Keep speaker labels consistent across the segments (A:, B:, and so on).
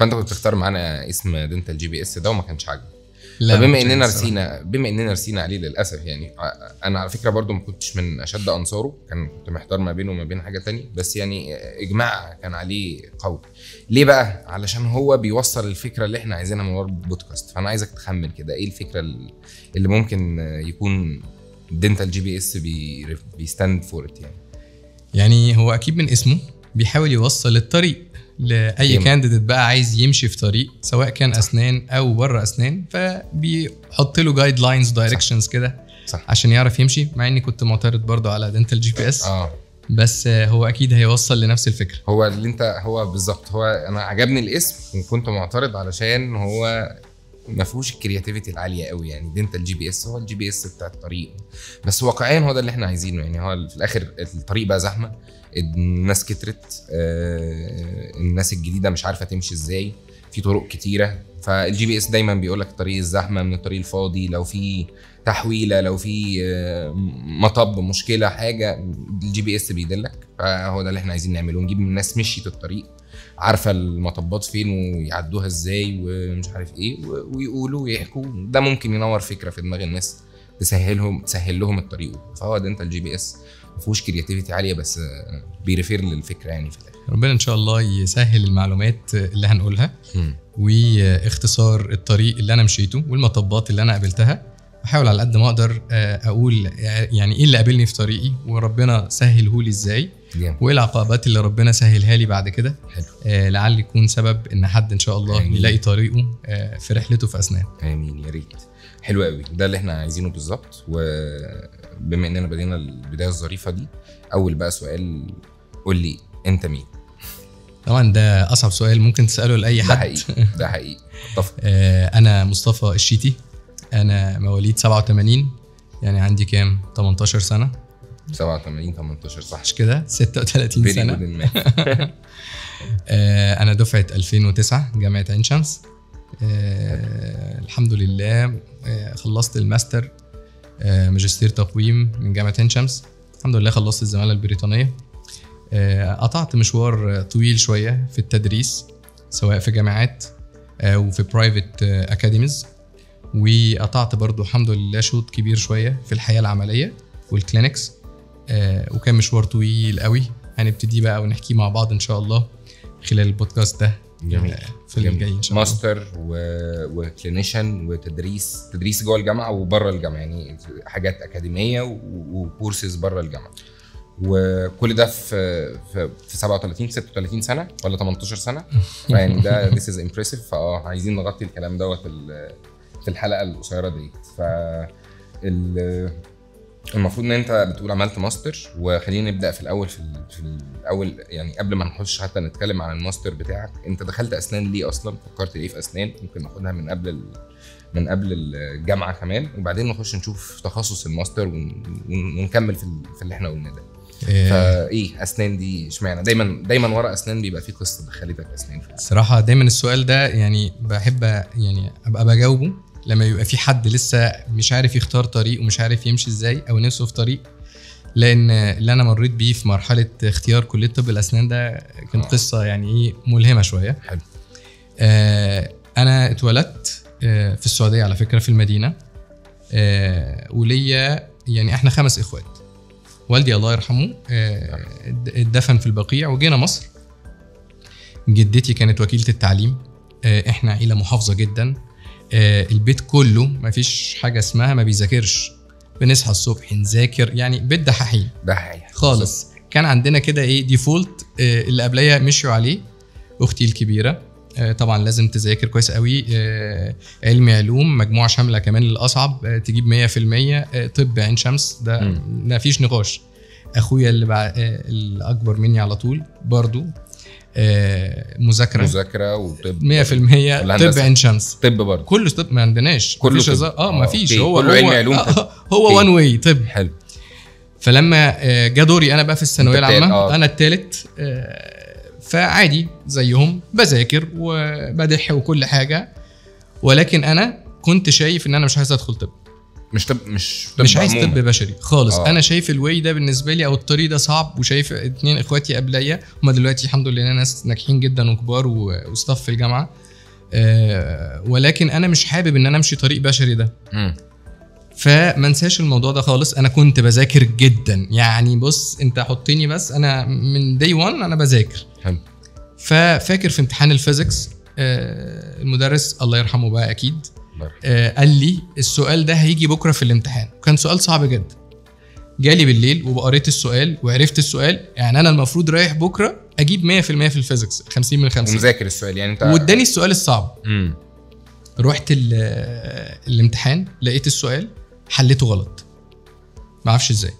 A: فانت كنت تختار معانا اسم Dental GPS ده وما كانش عاجبك.
B: لا،
A: فبما
B: ما كانش
A: اننا
B: عاجبني الصراحة.
A: رسينا عليه للاسف، يعني انا على فكرة برضو ما كنتش من اشد انصاره، كنت محتار ما بينه وما بين حاجة تانية، بس يعني اجماع كان عليه قوي. ليه بقى؟ علشان هو بيوصل الفكرة اللي احنا عايزينها من ورا البودكاست. فانا عايزك تخمن كده ايه الفكرة اللي ممكن يكون Dental GPS بي stand for it يعني.
B: يعني هو اكيد من اسمه بيحاول يوصل الطريق لاي candidate بقى عايز يمشي في طريق، سواء كان اسنان او بره اسنان، فبيحط له guidelines، directions كده عشان يعرف يمشي. مع اني كنت معترض برضو على Dental GPS، بس هو اكيد هيوصل لنفس الفكرة.
A: هو اللي انت هو بالظبط، هو انا عجبني الاسم وكنت معترض علشان هو ما فيهوش ال creativity العالية قوي. يعني Dental GPS هو ال GPS بتاع الطريق، بس واقعيا هو ده اللي احنا عايزينه. يعني هو في الاخر الطريق بقى زحمة، الناس كترت، الناس الجديدة مش عارفه تمشي ازاي، في طرق كتيرة. فال GPS دايما بيقول لك الطريق الزحمة من الطريق الفاضي، لو في تحويله، لو في مطب، مشكلة، حاجة، ال GPS بيدلك. فهو ده اللي احنا عايزين نعمله، نجيب الناس مشيت الطريق، عارفه المطبات فين ويعدوها ازاي ومش عارف ايه، ويقولوا ويحكوا. ده ممكن ينور فكرة في دماغ الناس، تسهل لهم الطريق. فهو Dental GPS ما فيهوش creativity عالية، بس بي refer للفكرة يعني في الاخر.
B: ربنا ان شاء الله يسهل المعلومات اللي هنقولها واختصار الطريق اللي انا مشيته والمطبات اللي انا قابلتها. بحاول على قد ما اقدر اقول يعني ايه اللي قابلني في طريقي وربنا سهلة لي ازاي، وايه العقبات اللي ربنا سهلها لي بعد كده. لعل يكون سبب ان حد ان شاء الله يلاقي طريقه في رحلته في اسنان.
A: امين يا ريت. حلو قوي، ده اللي احنا عايزينه بالظبط. وبما اننا بدينا البداية الظريفة دي، اول بقى سؤال، قول لي انت مين؟
B: طبعا ده اصعب سؤال ممكن تساله لاي حد.
A: ده حقيقي، ده حقيقي.
B: انا مصطفى الشيتي، انا مواليد 87، يعني عندي كام؟ 18 سنة.
A: 87 18 صح؟
B: مش كده؟ 36 سنة. انا دفعه 2009 جامعه عين شمس. الحمد لله خلصت الماستر، ماجستير تقويم من جامعه عين شمس. الحمد لله خلصت الزمالة البريطانية. قطعت مشوار طويل شوية في التدريس، سواء في جامعات وفي private academies، وقطعت برضو الحمد لله شوط كبير شوية في الحياة العملية وال clinics. وكان مشوار طويل قوي، هنبتدي بقى ونحكي مع بعض إن شاء الله خلال البودكاست ده.
A: جميل.
B: في الجاي إن شاء الله.
A: ماستر و clinician وتدريس، تدريس جوه الجامعة وبره الجامعة، يعني حاجات أكاديمية وكورسز بره الجامعة، وكل ده في 37 36 سنة ولا 18 سنة. يعني ده this is impressive. فاه عايزين نغطي الكلام دوت في الحلقة القصيرة دي. ف المفروض ان انت بتقول عملت ماستر، وخلينا نبدا في الاول، في الاول يعني قبل ما نخش حتى نتكلم عن الماستر بتاعك، انت دخلت اسنان ليه اصلا؟ فكرت ليه في اسنان؟ ممكن ناخدها من قبل الجامعة كمان، وبعدين نخش نشوف تخصص الماستر ونكمل في اللي احنا قلناه ده. فايه اسنان دي اشمعنى؟ دايما ورا اسنان بيبقى في قصة دخلتك اسنان.
B: الصراحة دايما السؤال ده يعني بحب يعني ابقى بجاوبه لما يبقى في حد لسه مش عارف يختار طريق ومش عارف يمشي ازاي او نفسه في طريق، لان اللي انا مريت بيه في مرحلة اختيار كليه طب الاسنان ده كانت قصة يعني ايه ملهمة شوية.
A: حلو.
B: انا اتولدت في السعودية على فكرة، في المدينة، وليا يعني احنا 5 اخوات. والدي الله يرحمه اتدفن في البقيع وجينا مصر. جدتي كانت وكيلة التعليم. احنا عيلة محافظة جدا، البيت كله ما فيش حاجة اسمها ما بيذاكرش، بنصحى الصبح نذاكر، يعني بيت دحاحين
A: دحيح
B: خالص. كان عندنا كده ايه default اللي قبليه مشوا عليه. اختي الكبيرة طبعا لازم تذاكر كويس قوي، علمي علوم، مجموعة شاملة كمان للاصعب، تجيب 100%، طب عين شمس ده ما فيش نقاش. اخويا اللي الاكبر مني على طول برضو مذاكرة
A: وطب
B: 100%، طب عين شمس،
A: طب برضو
B: كله طب، ما عندناش
A: كله طب.
B: ما فيش، هو
A: كله علمي علوم،
B: هو one way طب.
A: حلو.
B: فلما جا دوري انا بقى في الثانوية العامة، انا الثالث، فعادي زيهم بذاكر وبدح وكل حاجة، ولكن انا كنت شايف ان انا مش عايز ادخل طب.
A: مش طب، مش طب،
B: مش عايز
A: عموماً.
B: طب بشري خالص.
A: آه.
B: انا شايف ال way ده بالنسبة لي او الطريق ده صعب، وشايف اتنين اخواتي قبليا هما دلوقتي الحمد لله ناس ناجحين جدا وكبار و staff في الجامعة، ولكن انا مش حابب ان انا امشي طريق بشري ده. فما انساش الموضوع ده خالص. انا كنت بذاكر جدا يعني، بص انت حطيني بس انا من day 1 انا بذاكر.
A: حلو.
B: ففاكر في امتحان ال physics، المدرس الله يرحمه بقى اكيد،
A: الله يرحمه.
B: قال لي السؤال ده هيجي بكره في الامتحان، وكان سؤال صعب جدا. جالي بالليل وقريت السؤال وعرفت السؤال، يعني انا المفروض رايح بكره اجيب 100% في ال physics، 50 من 50.
A: ومذاكر السؤال يعني انت.
B: واداني السؤال الصعب. رحت الامتحان لقيت السؤال حليته غلط، ما اعرفش ازاي.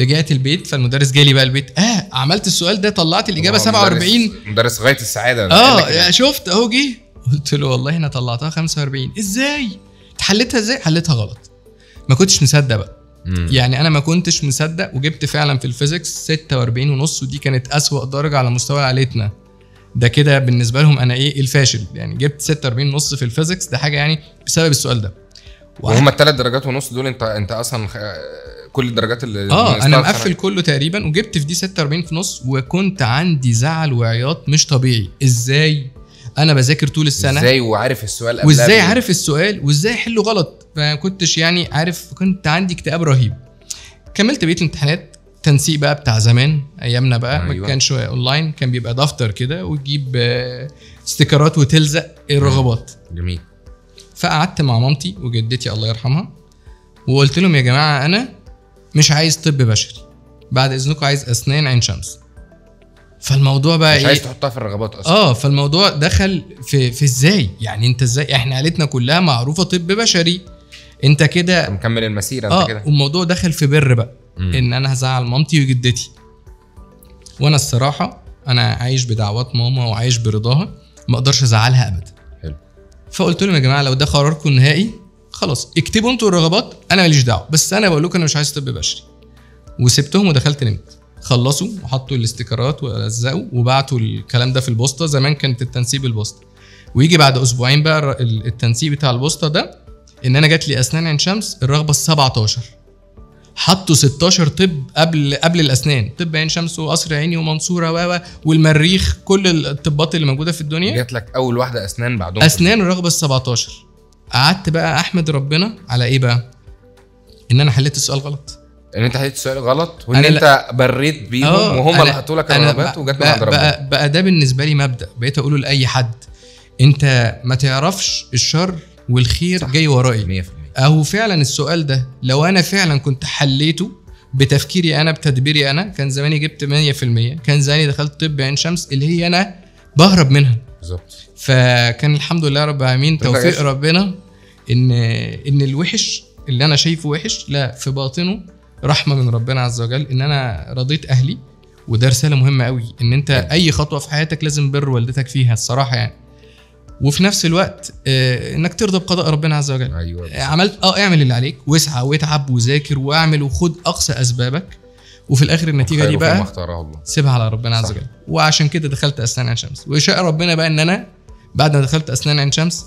B: رجعت البيت، فالمدرس جالي بقى البيت، عملت السؤال ده طلعت الاجابة 47.
A: مدرس غاية السعادة. قال لك إيه؟
B: شفت اهو جه. قلت له والله انا طلعتها 45. ازاي حليتها؟ ازاي حليتها غلط؟ ما كنتش مصدق بقى. يعني انا ما كنتش مصدق، وجبت فعلا في ال physics 46 ونص، ودي كانت اسوأ درجه على مستوى عائلتنا. ده كده بالنسبة لهم انا ايه الفاشل يعني، جبت 46 ونص في ال physics، ده حاجة يعني بسبب السؤال ده.
A: وهم الثلاث درجات ونص دول انت اصلا كل الدرجات اللي
B: انا مقفل كله تقريبا، وجبت في دي 46 في نص، وكنت عندي زعل وعياط مش طبيعي. ازاي انا بذاكر طول السنة،
A: ازاي وعارف السؤال قبلها،
B: وازاي عارف السؤال، وازاي احله غلط؟ فما كنتش يعني عارف، كنت عندي اكتئاب رهيب. كملت بقية الامتحانات، تنسيق بقى بتاع زمان ايامنا بقى. ما كانش اونلاين، كان بيبقى دفتر كده وتجيب استيكرات وتلزق الرغبات.
A: جميل.
B: فقعدت مع مامتي وجدتي الله يرحمها، وقلت لهم يا جماعة انا مش عايز طب بشري، بعد اذنكم عايز اسنان عين شمس. فالموضوع بقى
A: مش عايز تحطها في الرغبات اصلا.
B: فالموضوع دخل في ازاي يعني، انت ازاي، احنا عائلتنا كلها معروفة طب بشري، انت كده
A: مكمل المسيرة انت كده.
B: والموضوع دخل في بر بقى. ان انا هزعل مامتي وجدتي، وانا الصراحة انا عايش بدعوات ماما وعايش برضاها، ما اقدرش ازعلها ابدا.
A: حلو.
B: فقلت لهم يا جماعة لو ده قراركم النهائي خلاص اكتبوا انتوا الرغبات، انا ماليش دعوه، بس انا بقول لكم انا مش عايز طب بشري. وسبتهم ودخلت نمت. خلصوا وحطوا الاستيكرات ولزقوا وبعتوا الكلام ده في البوسطه. زمان كانت التنسيق بالبوسطه، ويجي بعد اسبوعين بقى التنسيق بتاع البوسطه ده، ان انا جات لي اسنان عين شمس الرغبة 17، حطوا 16 طب قبل الاسنان، طب عين شمس وقصر عيني ومنصوره والمريخ، كل الطبات اللي موجودة في الدنيا.
A: جات لك اول واحدة اسنان بعدهم،
B: اسنان الرغبة 17. قعدت بقى احمد ربنا على ايه بقى، ان انا حليت السؤال غلط،
A: ان انت حليت السؤال غلط، وان انت بريت بيهم وهم اللي حطوا لك الرغبات وجت من عند ربنا.
B: بقى ده بالنسبة لي مبدا بقيت اقوله لاي حد، انت ما تعرفش الشر والخير صح. جاي ورائي
A: 100%.
B: اهو فعلا السؤال ده لو انا فعلا كنت حليته بتفكيري انا بتدبيري انا، كان زماني جبت 100%، كان زماني دخلت طب عين شمس اللي هي انا بهرب منها
A: بالظبط.
B: فكان الحمد لله رب العالمين، توفيق ربنا ان الوحش اللي انا شايفه وحش لا في باطنه رحمه من ربنا عز وجل، ان انا رضيت اهلي. وده رسالة مهمة قوي، ان انت اي خطوة في حياتك لازم بر والدتك فيها الصراحة يعني، وفي نفس الوقت انك ترضى بقضاء ربنا عز وجل.
A: أيوة.
B: عملت اعمل اللي عليك واسعى واتعب وذاكر واعمل وخد اقصى اسبابك، وفي الاخر النتيجة دي بقى سيبها على ربنا عز وجل. وعشان كده دخلت اسنان عين شمس، وشاء ربنا بقى ان انا بعد ما دخلت اسنان عين شمس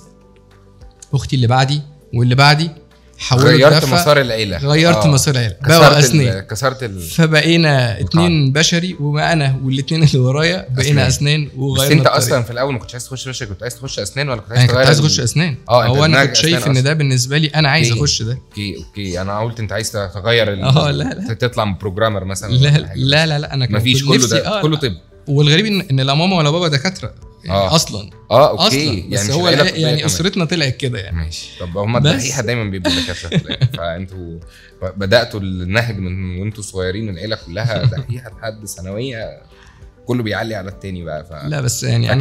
B: اختي اللي بعدي واللي بعدي حولوا،
A: غيرت مسار العيلة،
B: غيرت مسار العيلة، بقوا اسنان،
A: كسرت
B: فبقينا اتنين بشري، وما انا والاتنين اللي ورايا بقينا اسنان وغيرنا.
A: بس انت اصلا في الاول ما كنتش عايز تخش بشري، كنت عايز تخش اسنان ولا كنت عايز
B: تغير؟ كنت عايز اخش اسنان. هو انا كنت شايف ان ده بالنسبة لي انا عايز اخش ده.
A: okay انا قلت انت عايز تغير
B: لا
A: تطلع من programmer مثلا.
B: لا لا لا, لا انا
A: كان مفيش، كله ده كله طب.
B: والغريب ان لا ماما ولا بابا دكاترة يعني اصلا.
A: okay
B: أصلاً. بس يعني هو يعني اسرتنا طلعت كده يعني.
A: ماشي. طب هم الدحيحة دايما بيبقوا دكاترة، فانتوا بداتوا النهج من وانتوا صغيرين، العيلة كلها دحيحه لحد ثانوية كله بيعلي على التاني بقى.
B: لا بس يعني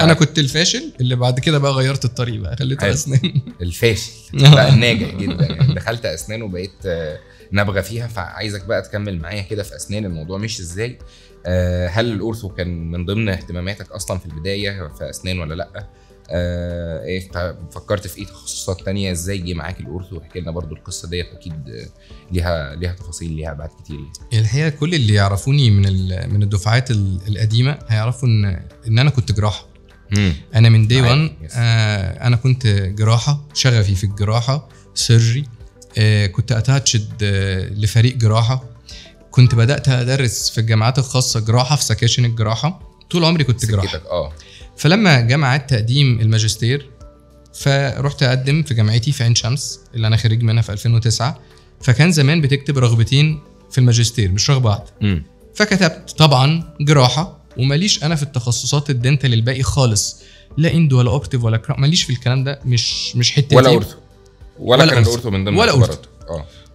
B: انا كنت الفاشل اللي بعد كده بقى غيرت الطريق بقى، خليته اسنان.
A: الفاشل بقى الناجح جدا يعني، دخلت اسنان وبقيت نبغى فيها. فعايزك بقى تكمل معايا كده في اسنان، الموضوع مش ازاي. هل ال ortho كان من ضمن اهتماماتك اصلا في البداية في اسنان ولا لا؟ ايه فكرت في ايه تخصصات تانية؟ ازاي جه معاك ال ortho؟ احكي لنا برضو القصة ديت، اكيد ليها تفاصيل، ليها ابعاد كتير يعني.
B: الحقيقة كل اللي يعرفوني من الدفعات القديمة هيعرفوا ان انا كنت جراحه. انا من day 1 انا كنت جراحه، شغفي في الجراحة، surgery. كنت attached لفريق جراحه، كنت بدات ادرس في الجامعات الخاصة جراحه في سكاشن الجراحة، طول عمري كنت جراحه. فلما جامعه تقديم الماجستير فرحت اقدم في جامعتي في عين شمس اللي انا خريج منها في 2009. فكان زمان بتكتب رغبتين في الماجستير مش رغبة واحدة. فكتبت طبعا جراحه، وماليش انا في التخصصات ال dental الباقي خالص، لا endo ولا operative ولا crown، ماليش في الكلام ده، مش حتتي،
A: ولا ortho ولا كان ال ortho من ضمن
B: ولا ortho.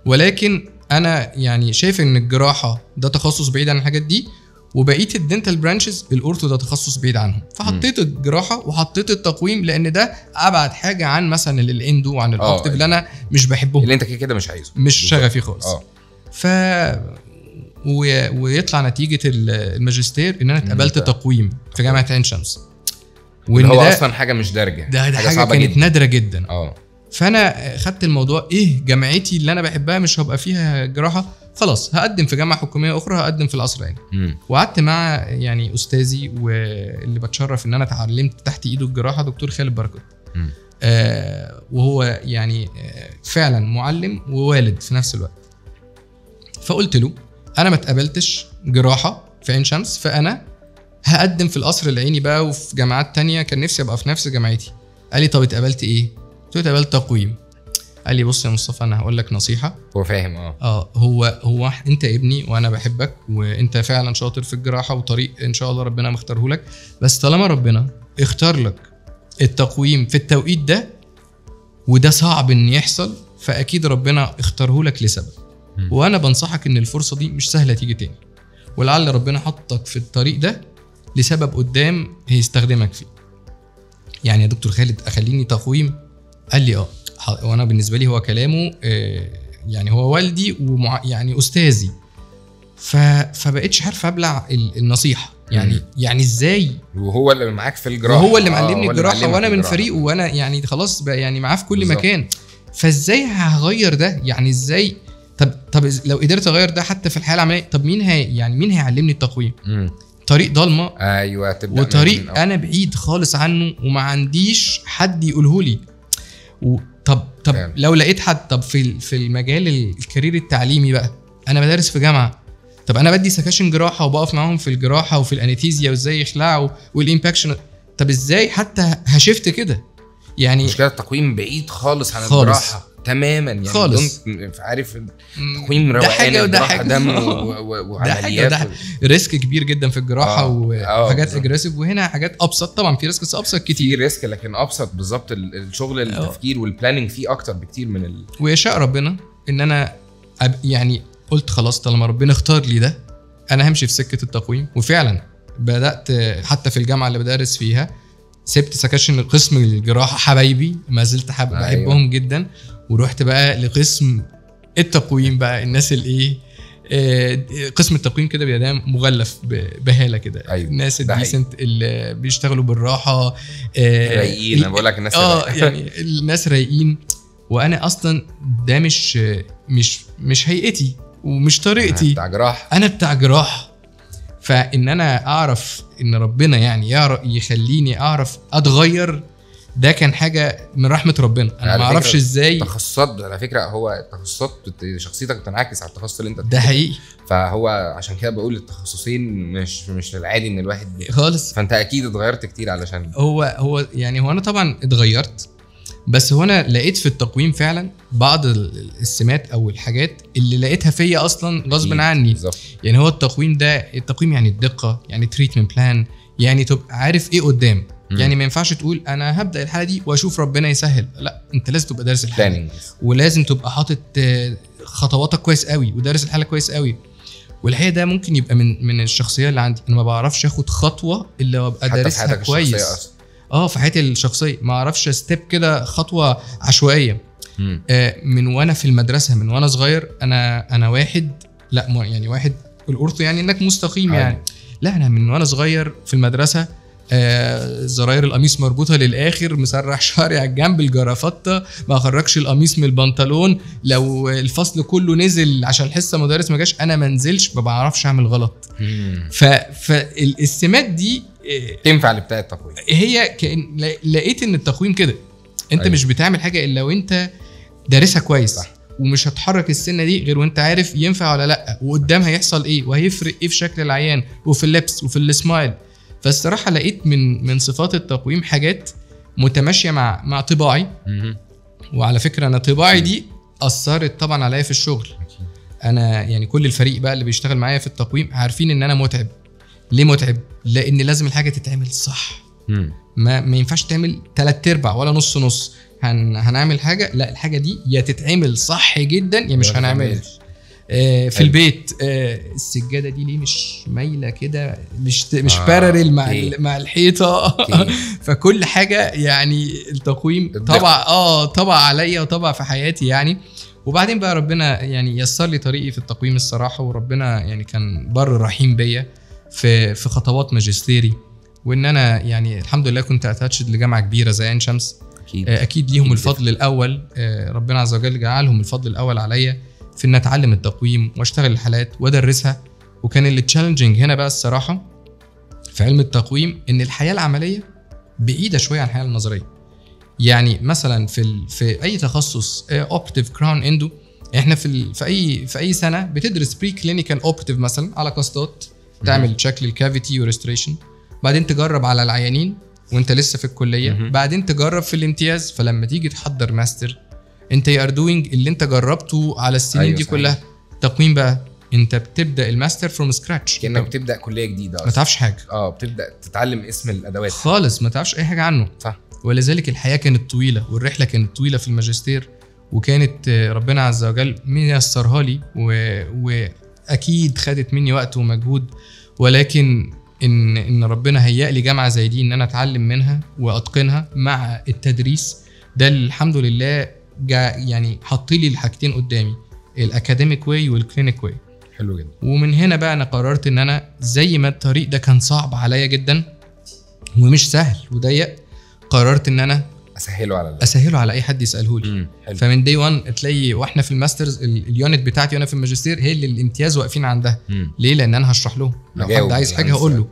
B: ولكن انا يعني شايف ان الجراحة ده تخصص بعيد عن الحاجات دي، وبقية ال dental branches ال ortho ده تخصص بعيد عنهم. فحطيت الجراحة وحطيت التقويم لان ده ابعد حاجة عن مثلا ال endo وعن ال operative اللي انا مش بحبهم،
A: اللي انت كده كده مش عايزه،
B: مش شغفي خالص. ف ويطلع نتيجة الماجستير ان انا اتقبلت تقويم في جامعه عين شمس،
A: وان هو اصلا حاجة مش دارجه،
B: ده حاجة كانت نادرة جدا. فانا خدت الموضوع ايه، جامعتي اللي انا بحبها مش هبقى فيها جراحه، خلاص هقدم في جامعه حكومية اخرى، هقدم في القصر العيني. وقعدت مع يعني استاذي واللي بتشرف ان انا اتعلمت تحت ايده الجراحة، دكتور خالد بركات. وهو يعني فعلا معلم ووالد في نفس الوقت. فقلت له انا ما اتقبلتش جراحه في عين شمس، فانا هقدم في القصر العيني بقى وفي جامعات تانية، كان نفسي ابقى في نفس جامعتي. قال لي طب اتقبلت ايه؟ قلت له اتقبلت تقويم. قال لي بص يا مصطفى انا هقول لك نصيحة.
A: هو فاهم.
B: هو انت ابني وانا بحبك وانت فعلا شاطر في الجراحة وطريق ان شاء الله ربنا مختاره لك، بس طالما ربنا اختار لك التقويم في التوقيت ده، وده صعب ان يحصل، فاكيد ربنا اختاره لك لسبب. وانا بنصحك ان الفرصة دي مش سهلة تيجي تاني، ولعل ربنا حطك في الطريق ده لسبب قدام هيستخدمك فيه. يعني يا دكتور خالد اخليني تقويم؟ قال لي وانا بالنسبة لي هو كلامه يعني هو والدي يعني استاذي، فبقيتش عارف ابلع النصيحة. يعني يعني ازاي
A: وهو اللي معاك في الجراحة،
B: وهو اللي معلمني الجراحة، وانا من فريقه، وانا يعني خلاص بقى يعني معاه في كل بالزبط. مكان. فازاي هغير ده؟ يعني ازاي؟ طب لو قدرت اغير ده حتى في الحياة العملية، طب مين هي يعني مين هيعلمني التقويم؟ طريق ضلمة،
A: ايوه، تبدا
B: وطريق انا بعيد خالص عنه وما عنديش حد يقوله لي. طب لو لقيت حد، طب في المجال ال career التعليمي بقى، انا بدرس في جامعه، طب انا بدي سكاشن جراحه وبقف معاهم في الجراحة وفي ال anesthesia وازاي يخلعوا وال impaction، طب ازاي حتى ه shift كده؟ يعني
A: مشكلة التقويم بعيد خالص عن الجراحة تماما، يعني
B: خالص.
A: عارف تقويم روقان
B: وده حاجة
A: دم وعمليات،
B: ده risk كبير جدا في الجراحة وحاجات aggressive، وهنا حاجات ابسط. طبعا في risk بس ابسط كتير،
A: في risk لكن ابسط بالظبط. الشغل التفكير وال planning فيه اكتر بكتير من
B: ويشاء ربنا ان انا يعني قلت خلاص طالما ربنا اختار لي ده انا همشي في سكة التقويم. وفعلا بدات حتى في الجامعة اللي بدرس فيها سبت سكاشن قسم الجراحة، حبايبي ما زلت بحبهم جدا، ورحت بقى لقسم التقويم بقى، الناس اللي ايه قسم التقويم كده بيبقى مغلف بهاله كده. أيوة. الناس ال decent اللي بيشتغلوا بالراحة،
A: رايقين. انا بقول لك الناس
B: يعني الناس رايقين، وانا اصلا ده مش مش مش هيئتي ومش طريقتي.
A: انا بتاع جراح،
B: انا بتاع جراح. فان انا اعرف ان ربنا يعني يخليني اعرف اتغير، ده كان حاجة من رحمه ربنا. انا ما اعرفش ازاي.
A: تخصصات على فكرة، هو التخصصات شخصيتك بتنعكس على التخصص اللي انت
B: ده حقيقي.
A: فهو عشان كده بقول التخصصين مش العادي ان الواحد
B: خالص.
A: فانت اكيد اتغيرت كتير علشان
B: هو يعني هو انا طبعا اتغيرت، بس هنا لقيت في التقويم فعلا بعض السمات او الحاجات اللي لقيتها فيا اصلا غصب عني.
A: بالزبط.
B: يعني هو التقويم ده، التقويم يعني الدقة، يعني treatment plan، يعني تبقى عارف ايه قدام. يعني ما ينفعش تقول انا هبدا الحالة دي واشوف ربنا يسهل، لا، انت لازم تبقى دارس الحالة، ولازم تبقى حاطط خطواتك كويس قوي ودارس الحالة كويس قوي. والحقيقة ده ممكن يبقى من الشخصية اللي عندي، انا ما بعرفش اخد خطوة الا وابقى دارسها كويس. في حياتي الشخصية ما اعرفش step كده خطوة عشوائية. من وانا في المدرسة، من وانا صغير، انا واحد، لا يعني واحد ال ortho يعني انك مستقيم يعني، لا انا من وانا صغير في المدرسة زراير القميص مربوطة للاخر، مسرح شعري على الجنب، الجرافطه، ما اخرجش القميص من البنطلون، لو الفصل كله نزل عشان الحصة مدرس ما جاش انا ما نزلش، ما بعرفش اعمل غلط. فالسمات دي
A: تنفع لبتاع التقويم.
B: هي لقيت ان التقويم كده انت أيوة. مش بتعمل حاجة الا وانت دارسها كويس. صح. ومش هتحرك السنة دي غير وانت عارف ينفع ولا لا، وقدام هيحصل ايه، وهيفرق ايه في شكل العيان وفي ال lips وفي ال smile. فالصراحه لقيت من صفات التقويم حاجات متماشيه مع طباعي. وعلى فكرة انا طباعي دي اثرت طبعا عليا في الشغل. انا يعني كل الفريق بقى اللي بيشتغل معايا في التقويم عارفين ان انا متعب. ليه متعب؟ لان لازم الحاجة تتعمل صح. ما ينفعش تعمل 3/4 ولا نص نص. هنعمل حاجة، لا الحاجة دي يا تتعمل صح جدا يا مش هنعملها. في البيت السجادة دي ليه مش مايلة كده، مش parallel مع الحيطة. فكل حاجة يعني التقويم طبع طبع عليا وطبع في حياتي يعني. وبعدين بقى ربنا يعني يسر لي طريقي في التقويم الصراحة، وربنا يعني كان بر رحيم بيا في خطوات ماجستيري، وان انا يعني الحمد لله كنت attached لجامعة كبيرة زي عين شمس. اكيد ليهم الفضل الاول، ربنا عز وجل جعلهم الفضل الاول عليا في ان اتعلم التقويم واشتغل الحالات وادرسها. وكان اللي challenging هنا بقى الصراحة في علم التقويم ان الحياة العملية بعيدة شوية عن الحياة النظرية. يعني مثلا في اي تخصص operative crown endo، احنا في اي سنة بتدرس pre-clinical operative مثلا على cast ات، تعمل شكل ال cavity و restoration، بعدين تجرب على العيانين وانت لسه في الكلية، بعدين تجرب في الامتياز. فلما تيجي تحضر ماستر انت you are doing اللي انت جربته على السنين. أيوة دي كلها. تقويم بقى انت بتبدا ال master from scratch،
A: كانك بتبدا كليه جديدة،
B: ما تعرفش حاجة.
A: بتبدا تتعلم اسم الادوات
B: خالص، ما تعرفش اي حاجة عنه.
A: صح.
B: ولذلك الحياة كانت طويلة والرحلة كانت طويلة في الماجستير، وكانت ربنا عز وجل ميسرها لي، واكيد خدت مني وقت ومجهود، ولكن ان ربنا هيأ لي جامعه زي دي ان انا اتعلم منها واتقنها مع التدريس ده، الحمد لله يعني حط لي الحاجتين قدامي، ال academic way وال clinic way.
A: حلو جدا.
B: ومن هنا بقى انا قررت ان انا زي ما الطريق ده كان صعب عليا جدا ومش سهل وضيق، قررت ان انا اسهله على اي حد يساله لي. فمن day 1 تلاقي واحنا في ال masters ال unit بتاعتي وانا في الماجستير هي اللي الامتياز واقفين عندها. ليه؟ لان انا هشرح لهم، لو حد عايز حاجة هقول له.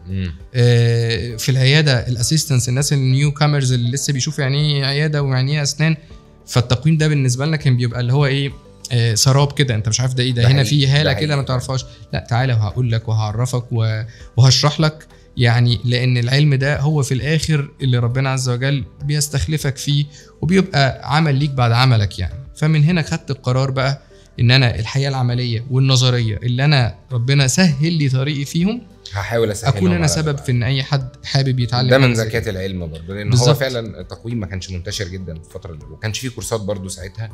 B: في العيادة ال assistants، الناس ال newcomers اللي لسه بيشوفوا يعني ايه عيادة ويعني ايه اسنان، فالتقويم ده بالنسبة لنا كان بيبقى اللي هو ايه، سراب كده، انت مش عارف ده ايه، ده هنا في هاله كده ما تعرفهاش، لا تعالى وهقول لك وهعرفك وهشرح لك يعني، لان العلم ده هو في الاخر اللي ربنا عز وجل بيستخلفك فيه وبيبقى عمل ليك بعد عملك يعني. فمن هنا خدت القرار بقى ان انا الحياة العملية والنظريه اللي انا ربنا سهل لي طريقي فيهم
A: هحاول اسهلهم،
B: اكون انا سبب في ان اي حد حابب يتعلم.
A: ده من زكاة العلم برضه، لان هو فعلا التقويم ما كانش منتشر جدا في الفترة اللي، وما كانش فيه كورسات برضه ساعتها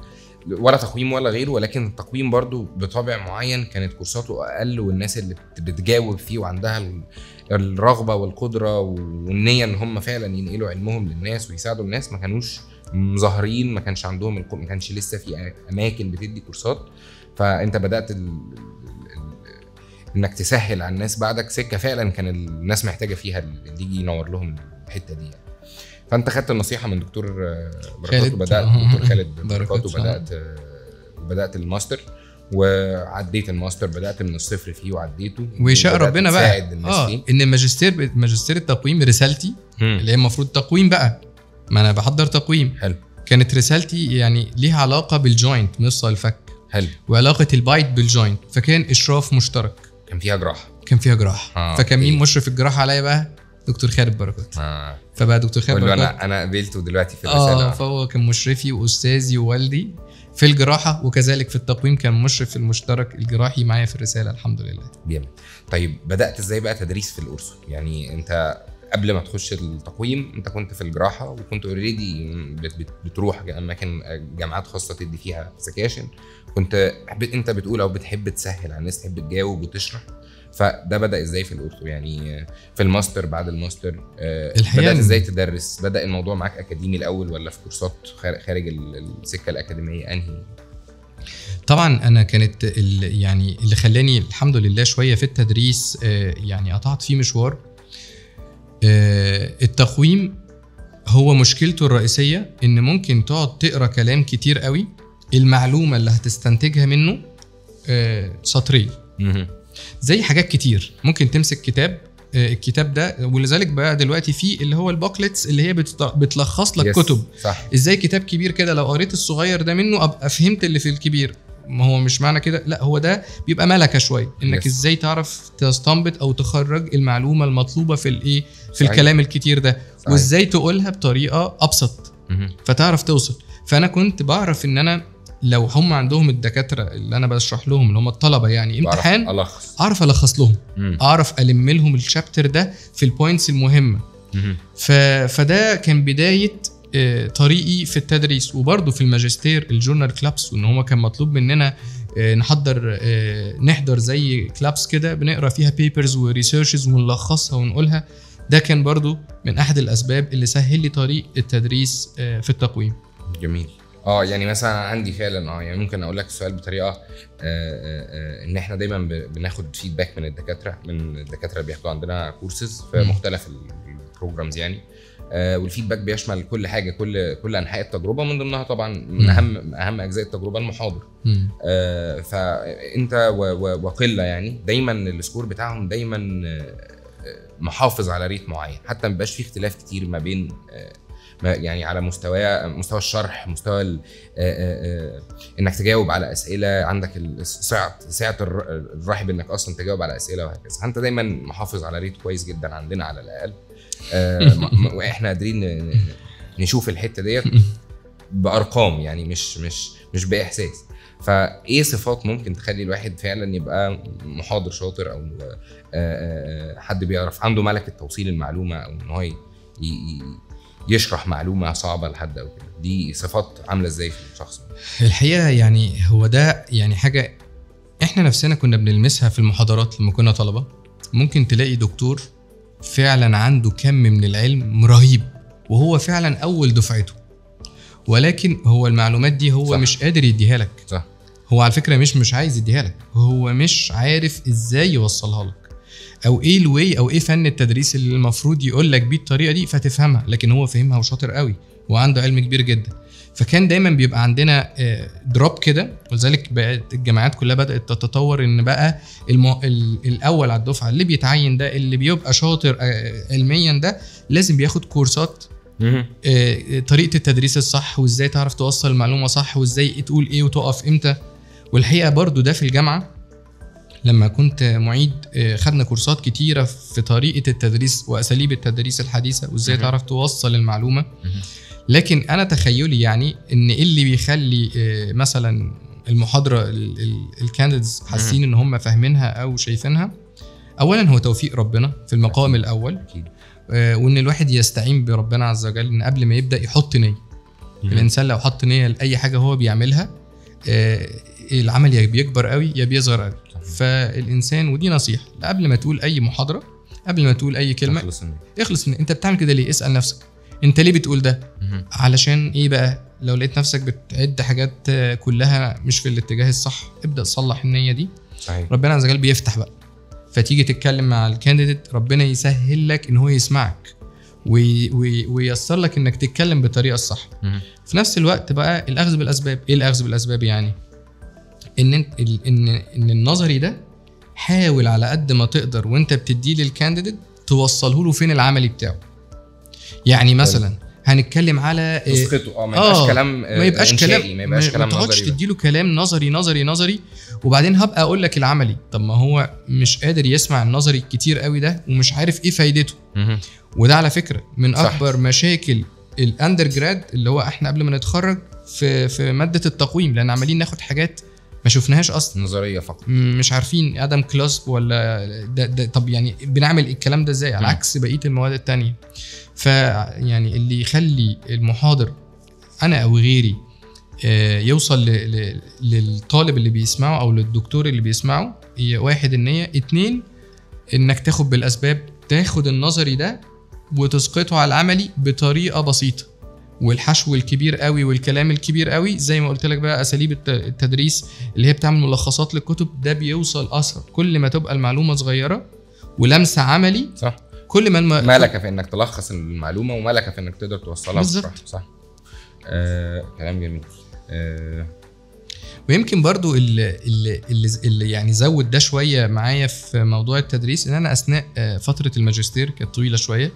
A: ولا تقويم ولا غيره، ولكن التقويم برضه بطابع معين كانت كورساته اقل، والناس اللي بتجاوب فيه وعندها الرغبة والقدرة والنية ان هم فعلا ينقلوا علمهم للناس ويساعدوا الناس ما كانوش مظاهرين، ما كانش عندهم ما كانش لسه في اماكن بتدي كورسات. فانت بدات انك تسهل على الناس بعدك سكة فعلا كان الناس محتاجه فيها اللي يجي ينور لهم الحتة دي يعني. فانت خدت النصيحة من دكتور بركات وبدات دكتور خالد بركات، وبدات الماستر وعديت الماستر، بدات من الصفر فيه وعديته،
B: وشاء ربنا بقى ان الماجستير، ماجستير التقويم رسالتي اللي هي المفروض تقويم بقى، ما انا بحضر تقويم.
A: حلو.
B: كانت رسالتي يعني ليها علاقة بال joint، مفصل الفك.
A: حلو.
B: وعلاقة ال bite بال joint، فكان اشراف مشترك،
A: كان فيها جراحه.
B: فكان مين مشرف الجراحة عليا بقى؟ دكتور خالد بركات. فبقى دكتور خالد بركات
A: انا قابلته دلوقتي في الرسالة.
B: فهو كان مشرفي واستاذي ووالدي في الجراحة، وكذلك في التقويم كان مشرف المشترك الجراحي معايا في الرسالة. الحمد لله.
A: جامد. طيب بدات ازاي بقى تدريس في ال ortho؟ يعني انت قبل ما تخش التقويم انت كنت في الجراحة، وكنت already بتروح اماكن جامعات خاصة تدي فيها سكاشن، كنت انت بتقول او بتحب تسهل على الناس، تحب تجاوب وتشرح، فده بدا ازاي في ال ortho؟ يعني في الماستر، بعد الماستر بدات ازاي تدرس؟ بدا الموضوع معاك اكاديمي الاول ولا في كورسات خارج السكة الاكاديمية؟ انهي؟
B: طبعا انا كانت يعني اللي خلاني الحمد لله شوية في التدريس، يعني قطعت فيه مشوار. التقويم هو مشكلته الرئيسية ان ممكن تقعد تقرا كلام كتير قوي، المعلومة اللي هتستنتجها منه سطرين. زي حاجات كتير ممكن تمسك كتاب الكتاب ده. ولذلك بقى دلوقتي في اللي هو ال booklets اللي هي بتلخص لك كتب.
A: صح.
B: ازاي كتاب كبير كده لو قريت الصغير ده منه ابقى فهمت اللي في الكبير؟ ما هو مش معنى كده، لا هو ده بيبقى ملكه شوية انك ازاي تعرف تستنبط او تخرج المعلومة المطلوبة في الايه، في الكلام الكتير ده. وازاي تقولها بطريقة ابسط فتعرف توصل. فانا كنت بعرف ان انا لو هم عندهم الدكاترة اللي انا بشرح لهم اللي هم الطلبة يعني امتحان، اعرف الخص لهم، اعرف الم لهم ال chapter ده في ال points المهمة. فده كان بداية طريقي في التدريس. وبرضه في الماجستير ال journal clubs، وان هما كان مطلوب مننا نحضر زي clubs كده بنقرا فيها papers و researches ونلخصها ونقولها. ده كان برضه من احد الاسباب اللي سهل لي طريق التدريس في التقويم.
A: جميل. يعني مثلا عندي فعلا يعني ممكن اقول لك السؤال بطريقة ان احنا دايما بناخد feedback من الدكاترة اللي بياخدوا عندنا كورسز في مختلف ال programs يعني، وال feedback بيشمل كل حاجة، كل انحاء التجربة، من ضمنها طبعا من اهم اجزاء التجربة المحاضر. فانت وقلة يعني دايما ال score بتاعهم دايما محافظ على rate معين، حتى ما بيبقاش فيه اختلاف كتير ما بين يعني على مستوى الشرح، مستوى انك تجاوب على اسئلة، عندك سعة الرحب انك اصلا تجاوب على اسئلة وهكذا. انت دايما محافظ على rate كويس جدا عندنا على الاقل، واحنا قادرين نشوف الحتة ديت بارقام يعني مش مش مش باحساس. فايه صفات ممكن تخلي الواحد فعلا يبقى محاضر شاطر، او حد بيعرف عنده ملكه توصيل المعلومة، او ان هو يشرح معلومة صعبة لحد او كده؟ دي صفات عامله ازاي في الشخص؟
B: الحقيقة يعني هو ده يعني حاجة احنا نفسنا كنا بنلمسها في المحاضرات لما كنا طلبه. ممكن تلاقي دكتور فعلا عنده كم من العلم رهيب وهو فعلا اول دفعته، ولكن هو المعلومات دي هو صح. مش قادر يديها لك.
A: صح.
B: هو على فكرة مش عايز يديها لك، هو مش عارف ازاي يوصلها لك، او ايه ال way، او ايه فن التدريس اللي المفروض يقول لك بيه الطريقة دي فتفهمها، لكن هو فهمها وشاطر قوي وعنده علم كبير جدا. فكان دايما بيبقى عندنا drop كده، ولذلك بقت الجامعات كلها بدات تتطور ان بقى الاول على الدفعة اللي بيتعين ده، اللي بيبقى شاطر علميا ده، لازم بياخد كورسات طريقه التدريس الصح، وازاي تعرف توصل المعلومة صح، وازاي تقول ايه وتقف امتى. والحقيقة برضو ده في الجامعة لما كنت معيد خدنا كورسات كتيرة في طريقه التدريس واساليب التدريس الحديثة، وازاي تعرف توصل المعلومة. لكن انا تخيلي يعني ان اللي بيخلي مثلا المحاضرة ال candidates حاسين ان هم فاهمينها او شايفينها، اولا هو توفيق ربنا في المقام الاول، وان الواحد يستعين بربنا عز وجل، ان قبل ما يبدا يحط نيه. الانسان لو حط نيه لاي حاجة هو بيعملها، العمل يا بيكبر قوي يا بيصغر قوي. فالانسان، ودي نصيحة، قبل ما تقول اي محاضرة، قبل ما تقول اي كلمة، اخلص. انت بتعمل كده ليه؟ اسال نفسك انت ليه بتقول ده، علشان ايه بقى؟ لو لقيت نفسك بتعد حاجات كلها مش في الاتجاه الصح، ابدا صلح النية دي.
A: صحيح.
B: ربنا عز وجل بيفتح بقى، فتيجي تتكلم مع ال candidate ربنا يسهل لك ان هو يسمعك وييسر لك انك تتكلم بالطريقة الصح. في نفس الوقت بقى الاخذ بالاسباب. ايه الاخذ بالاسباب؟ يعني ان ان النظري ده حاول على قد ما تقدر وانت بتديه لل candidate توصله له فين العملي بتاعه. يعني مثلا هنتكلم على
A: تسقطه، ما يبقاش كلام، ما يبقاش كلام، ما يبقاش كلام نظري، ما تقعدش
B: تديله كلام نظري نظري نظري وبعدين هبقى اقول لك العملي. طب ما هو مش قادر يسمع النظري الكتير قوي ده ومش عارف ايه فايدته. وده على فكرة من اكبر مشاكل ال undergrad اللي هو احنا قبل ما نتخرج في مادة التقويم، لان عمالين ناخد حاجات ما شفناهاش اصلا،
A: نظرية فقط،
B: مش عارفين ادم clasp ولا ده طب يعني بنعمل الكلام ده ازاي، على عكس بقية المواد التانية. فيعني اللي يخلي المحاضر انا او غيري يوصل للطالب اللي بيسمعه او للدكتور اللي بيسمعه، هي واحد النية، اتنين انك تاخد بالاسباب، تاخد النظري ده وتسقطه على العملي بطريقة بسيطة، والحشو الكبير قوي والكلام الكبير قوي زي ما قلت لك بقى اساليب التدريس اللي هي بتعمل ملخصات للكتب، ده بيوصل اسرع. كل ما تبقى المعلومة صغيرة ولمسه عملي،
A: صح،
B: كل ما
A: ملكه في انك تلخص المعلومة وملكه في انك تقدر توصلها.
B: بالظبط،
A: صح. كلام جميل.
B: ويمكن برضو اللي يعني زود ده شوية معايا في موضوع التدريس، ان انا اثناء فترة الماجستير كانت طويلة شوية،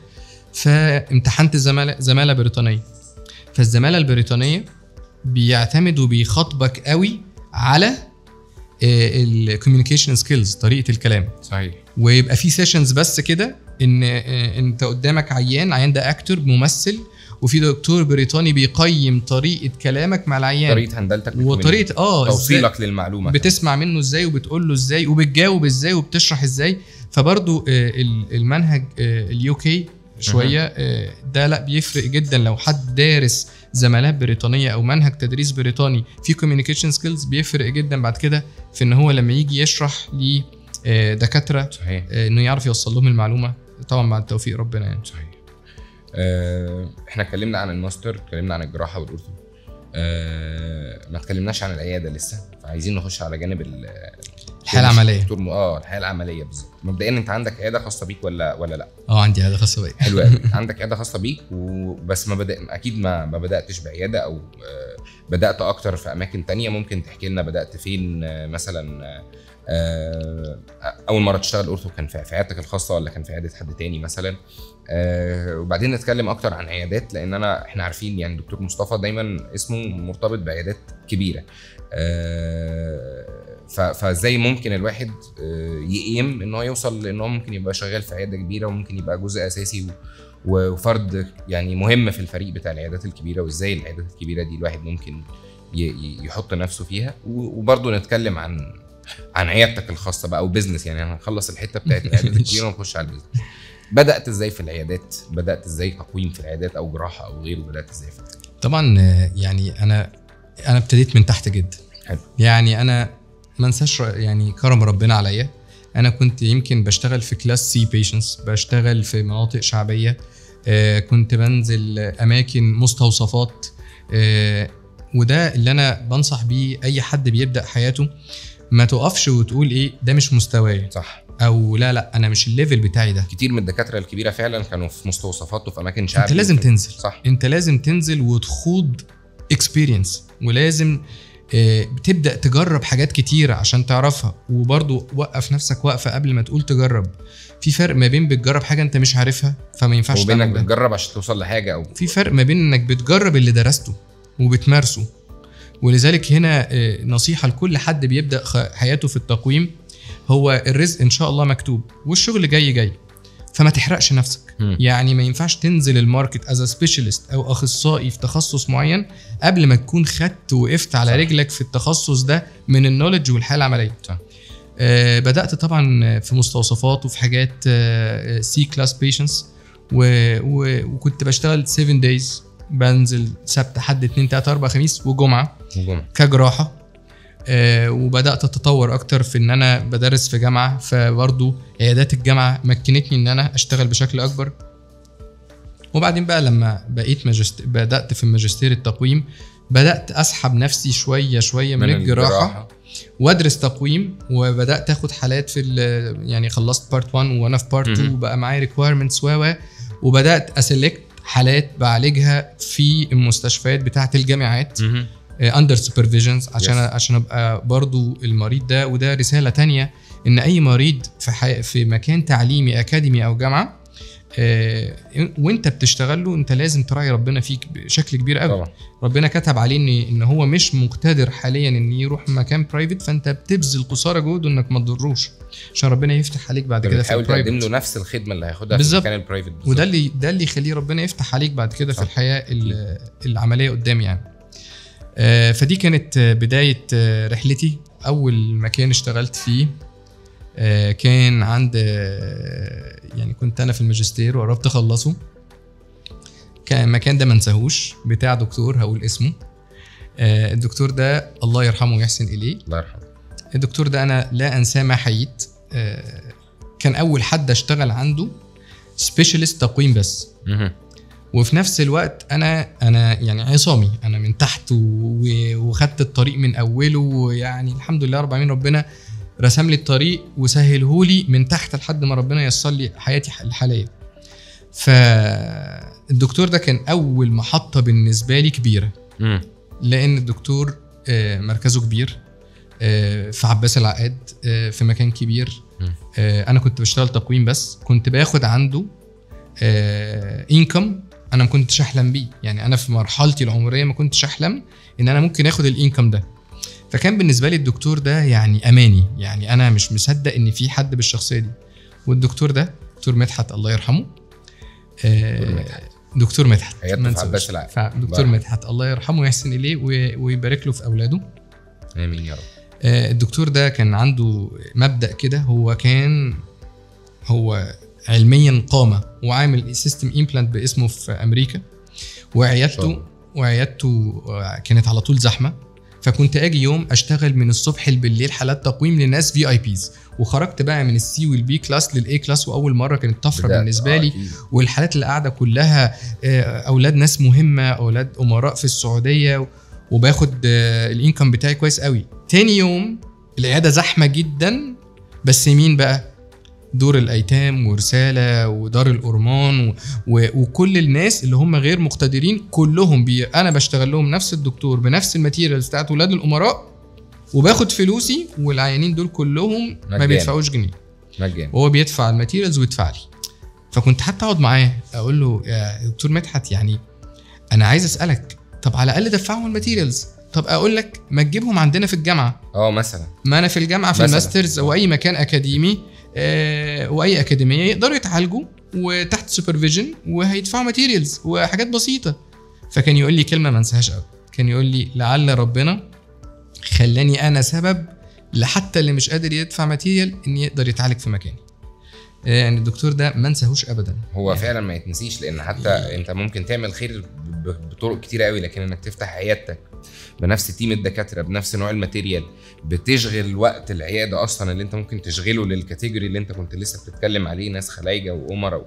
B: فامتحنت زمالة بريطانية. فالزماله البريطانية بيعتمد وبيخاطبك قوي على ال communication skills، طريقه الكلام.
A: صحيح.
B: ويبقى في sessions بس كده ان انت قدامك عيان ده actor ممثل، وفي دكتور بريطاني بيقيم طريقه كلامك مع العيان،
A: طريقه هندلتك
B: وطريقه
A: توصيلك للمعلومة،
B: بتسمع منه ازاي وبتقول له ازاي وبتجاوب ازاي وبتشرح ازاي. فبرضو المنهج ال UK شوية ده لا بيفرق جدا. لو حد دارس زمالات بريطانية او منهج تدريس بريطاني في communication skills، بيفرق جدا بعد كده في ان هو لما يجي يشرح لدكاتره انه يعرف يوصل لهم المعلومة، طبعا بعد توفيق ربنا يعني.
A: صحيح. احنا اتكلمنا عن الماستر، اتكلمنا عن الجراحة وال ortho، ما اتكلمناش عن العيادة لسه، فعايزين نخش على جانب
B: الحياة العملية.
A: الحياة العملية بالظبط. مبدئيا انت عندك عيادة خاصة بيك ولا لا؟
B: عندي عيادة خاصة بيا.
A: حلو قوي. عندك عيادة خاصة بيك، وبس ما بدأ اكيد ما بداتش بعياده، او بدات اكتر في اماكن تانية. ممكن تحكي لنا بدات فين مثلا؟ اول مرة تشتغل ortho كان في عيادتك الخاصة ولا كان في عيادة حد تاني مثلا؟ وبعدين نتكلم اكتر عن عيادات، لان احنا عارفين يعني دكتور مصطفى دايما اسمه مرتبط بعيادات كبيرة. فازاي ممكن الواحد يقيم ان هو يوصل لان هو ممكن يبقى شغال في عيادة كبيرة، وممكن يبقى جزء اساسي وفرد يعني مهم في الفريق بتاع العيادات الكبيرة، وازاي العيادات الكبيرة دي الواحد ممكن يحط نفسه فيها. وبرضه نتكلم عن عيادتك الخاصة بقى و business، يعني هنخلص الحتة بتاعت العيادات الكبيرة ونخش على ال business. بدات ازاي في العيادات؟ بدات ازاي تقويم في العيادات او جراحه او غيره؟ بدات ازاي في العيادات؟
B: طبعا يعني انا ابتديت من تحت جدا.
A: حلو.
B: يعني انا ما انساش يعني كرم ربنا عليا، انا كنت يمكن بشتغل في class C patients، بشتغل في مناطق شعبية، كنت بنزل اماكن مستوصفات، وده اللي انا بنصح بيه اي حد بيبدا حياته، ما تقفش وتقول ايه ده مش مستواي،
A: صح،
B: او لا انا مش ال level بتاعي ده.
A: كتير من الدكاترة الكبيرة فعلا كانوا في مستوصفات وفي اماكن شعبية.
B: انت لازم تنزل،
A: صح،
B: انت لازم تنزل وتخوض experience، ولازم بتبدا تجرب حاجات كتيرة عشان تعرفها. وبرضو وقف نفسك وقفه قبل ما تقول تجرب. في فرق ما بين بتجرب حاجة انت مش عارفها فما ينفعش
A: وبينك بتجرب عشان توصل لحاجة، او
B: في فرق ما بين انك بتجرب اللي درسته وبتمارسه. ولذلك هنا نصيحة لكل حد بيبدا حياته في التقويم، هو الرزق ان شاء الله مكتوب والشغل جاي جاي، فما تحرقش نفسك. يعني ما ينفعش تنزل ال market as specialist او اخصائي في تخصص معين قبل ما تكون خدت وقفت على رجلك في التخصص ده من ال knowledge والحالة العملية. بدات طبعا في مستوصفات وفي حاجات C class patients، وكنت بشتغل 7 days، بنزل سبت حد 2 3 4 خميس وجمعه كجراحه. وبدات اتطور اكتر في ان انا بدرس في جامعه، فبرضو عيادات الجامعة مكنتني ان انا اشتغل بشكل اكبر. وبعدين بقى لما بقيت بدات في الماجستير التقويم، بدات اسحب نفسي شوية شوية من الجراحة وادرس تقويم، وبدات اخد حالات في يعني خلصت part 1 وانا في part 2، وبقى معايا requirements وبدات ا select حالات بعالجها في المستشفيات بتاعه الجامعات under supervisions، عشان ابقى برضو المريض ده. وده رسالة تانية، ان اي مريض في مكان تعليمي اكاديمي او جامعه، وانت بتشتغل له، انت لازم تراعي ربنا فيك بشكل كبير قوي. طبعا. ربنا كتب عليه ان هو مش مقتدر حاليا ان يروح مكان private، فانت بتبذل قصارى جهده انك ما تضروش عشان ربنا يفتح عليك بعد كده في ال private.
A: تقدم له نفس الخدمة اللي هياخدها في المكان ال private.
B: وده اللي ده اللي يخليه ربنا يفتح عليك بعد كده في الحياة العملية قدام يعني. فدي كانت بداية رحلتي. أول مكان اشتغلت فيه كان عند، يعني كنت أنا في الماجستير وقربت أخلصه. كان المكان ده ما انساهوش، بتاع دكتور هقول اسمه. الدكتور ده الله يرحمه ويحسن إليه.
A: الله يرحمه.
B: الدكتور ده أنا لا أنساه ما حييت. كان أول حد اشتغل عنده specialist تقويم بس. وفي نفس الوقت انا يعني عصامي، انا من تحت وخدت الطريق من اوله، ويعني الحمد لله رب العالمين ربنا رسم لي الطريق وسهلة لي من تحت لحد ما ربنا ييسر لي حياتي الحالية. فالدكتور ده كان اول محطة بالنسبة لي كبيرة، لان الدكتور مركزه كبير في عباس العقاد، في مكان كبير. انا كنت بشتغل تقويم بس كنت باخد عنده income انا ما كنتش احلم بيه. يعني انا في مرحلتي العمرية ما كنتش احلم ان انا ممكن اخد ال income ده. فكان بالنسبة لي الدكتور ده يعني اماني، يعني انا مش مصدق ان في حد بالشخصية دي. والدكتور ده دكتور مدحت الله يرحمه، دكتور مدحت دكتور مدحت الله يرحمه ويحسن اليه ويبارك له في اولاده،
A: امين يا رب.
B: الدكتور ده كان عنده مبدأ كده، هو كان هو علميا قامة وعامل system implant باسمه في امريكا، وعيادته كانت على طول زحمة. فكنت اجي يوم اشتغل من الصبح بالليل حالات تقويم لناس VIPs، وخرجت بقى من ال C وال B class لل A class، واول مرة كانت طفرة بالنسبة لي. والحالات اللي قاعدة كلها اولاد ناس مهمة، اولاد امراء في السعودية، وباخد ال income بتاعي كويس قوي. تاني يوم العيادة زحمة جدا، بس مين بقى؟ دور الايتام ورسالة ودار الأرمان وكل الناس اللي هم غير مقتدرين كلهم انا بشتغل لهم نفس الدكتور بنفس ال materials بتاعت ولاد الامراء، وباخد فلوسي، والعيانين دول كلهم ما بيدفعوش جنيه مجان، وهو بيدفع ال materials ويدفع لي. فكنت حتى اقعد معاه اقول له يا دكتور مدحت، يعني انا عايز اسالك، طب على الاقل دفعهم ال materials، طب اقول لك ما تجيبهم عندنا في الجامعة،
A: مثلا
B: ما انا في الجامعة في ال masters او اي مكان اكاديمي واي اكاديمية يقدروا يتعالجوا وتحت supervision وهيدفعوا materials وحاجات بسيطة. فكان يقول لي كلمة ما انساهاش قوي، كان يقول لي لعل ربنا خلاني انا سبب لحتى اللي مش قادر يدفع material ان يقدر يتعالج في مكاني. يعني الدكتور ده ما انساهوش ابدا،
A: هو يعني فعلا ما يتنسيش، لان حتى انت ممكن تعمل خير بطرق كتيرة قوي، لكن انك تفتح عيادتك بنفس team الدكاترة بنفس نوع ال material، بتشغل وقت العيادة اصلا اللي انت ممكن تشغله لل category اللي انت كنت لسه بتتكلم عليه، ناس خلايجه وامراء،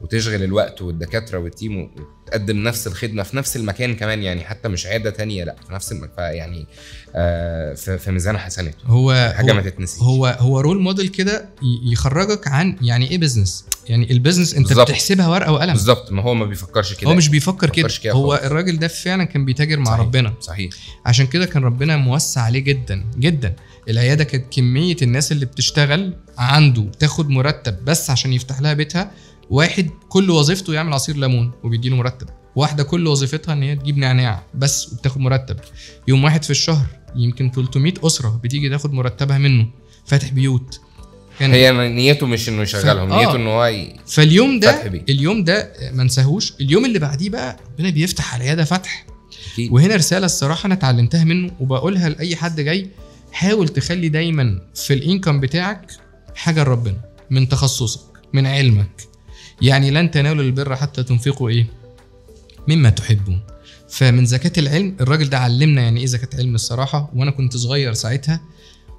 A: وتشغل الوقت والدكاتره وال team، وتقدم نفس الخدمة في نفس المكان كمان، يعني حتى مش عيادة تانية، لا في نفس المكان، يعني في ميزان حسناته.
B: هو
A: حاجة ما تتنسيش،
B: هو role model كده يخرجك عن يعني ايه business. يعني ال business انت بالزبط. بتحسبها ورقة وقلم
A: بالظبط، ما هو ما بيفكرش كده،
B: هو مش بيفكر كده هو الراجل ده فعلا كان بيتاجر مع
A: صحيح.
B: ربنا
A: صحيح،
B: عشان كده كان ربنا موسع عليه جدا جدا. العيادة كانت كمية الناس اللي بتشتغل عنده تاخد مرتب بس عشان يفتح لها بيتها. واحد كل وظيفته يعمل عصير ليمون وبيديله مرتب، واحدة كل وظيفتها ان هي تجيب نعناع بس وبتاخد مرتب. يوم واحد في الشهر يمكن 300 اسره بتيجي تاخد مرتبها منه، فاتح بيوت.
A: كان هي نيته مش انه يشغلهم، نيته انه هو
B: فاليوم ده، اليوم ده ما انساهوش. اليوم اللي بعديه بقى ربنا بيفتح على العيادة فتح. وهنا رسالة الصراحة انا اتعلمتها منه وبقولها لاي حد جاي، حاول تخلي دايما في ال income بتاعك حاجة لربنا، من تخصصك، من علمك. يعني لن تنالوا البر حتى تنفقوا ايه مما تحبون. فمن زكاة العلم الراجل ده علمنا يعني ايه زكاة علم الصراحة، وانا كنت صغير ساعتها.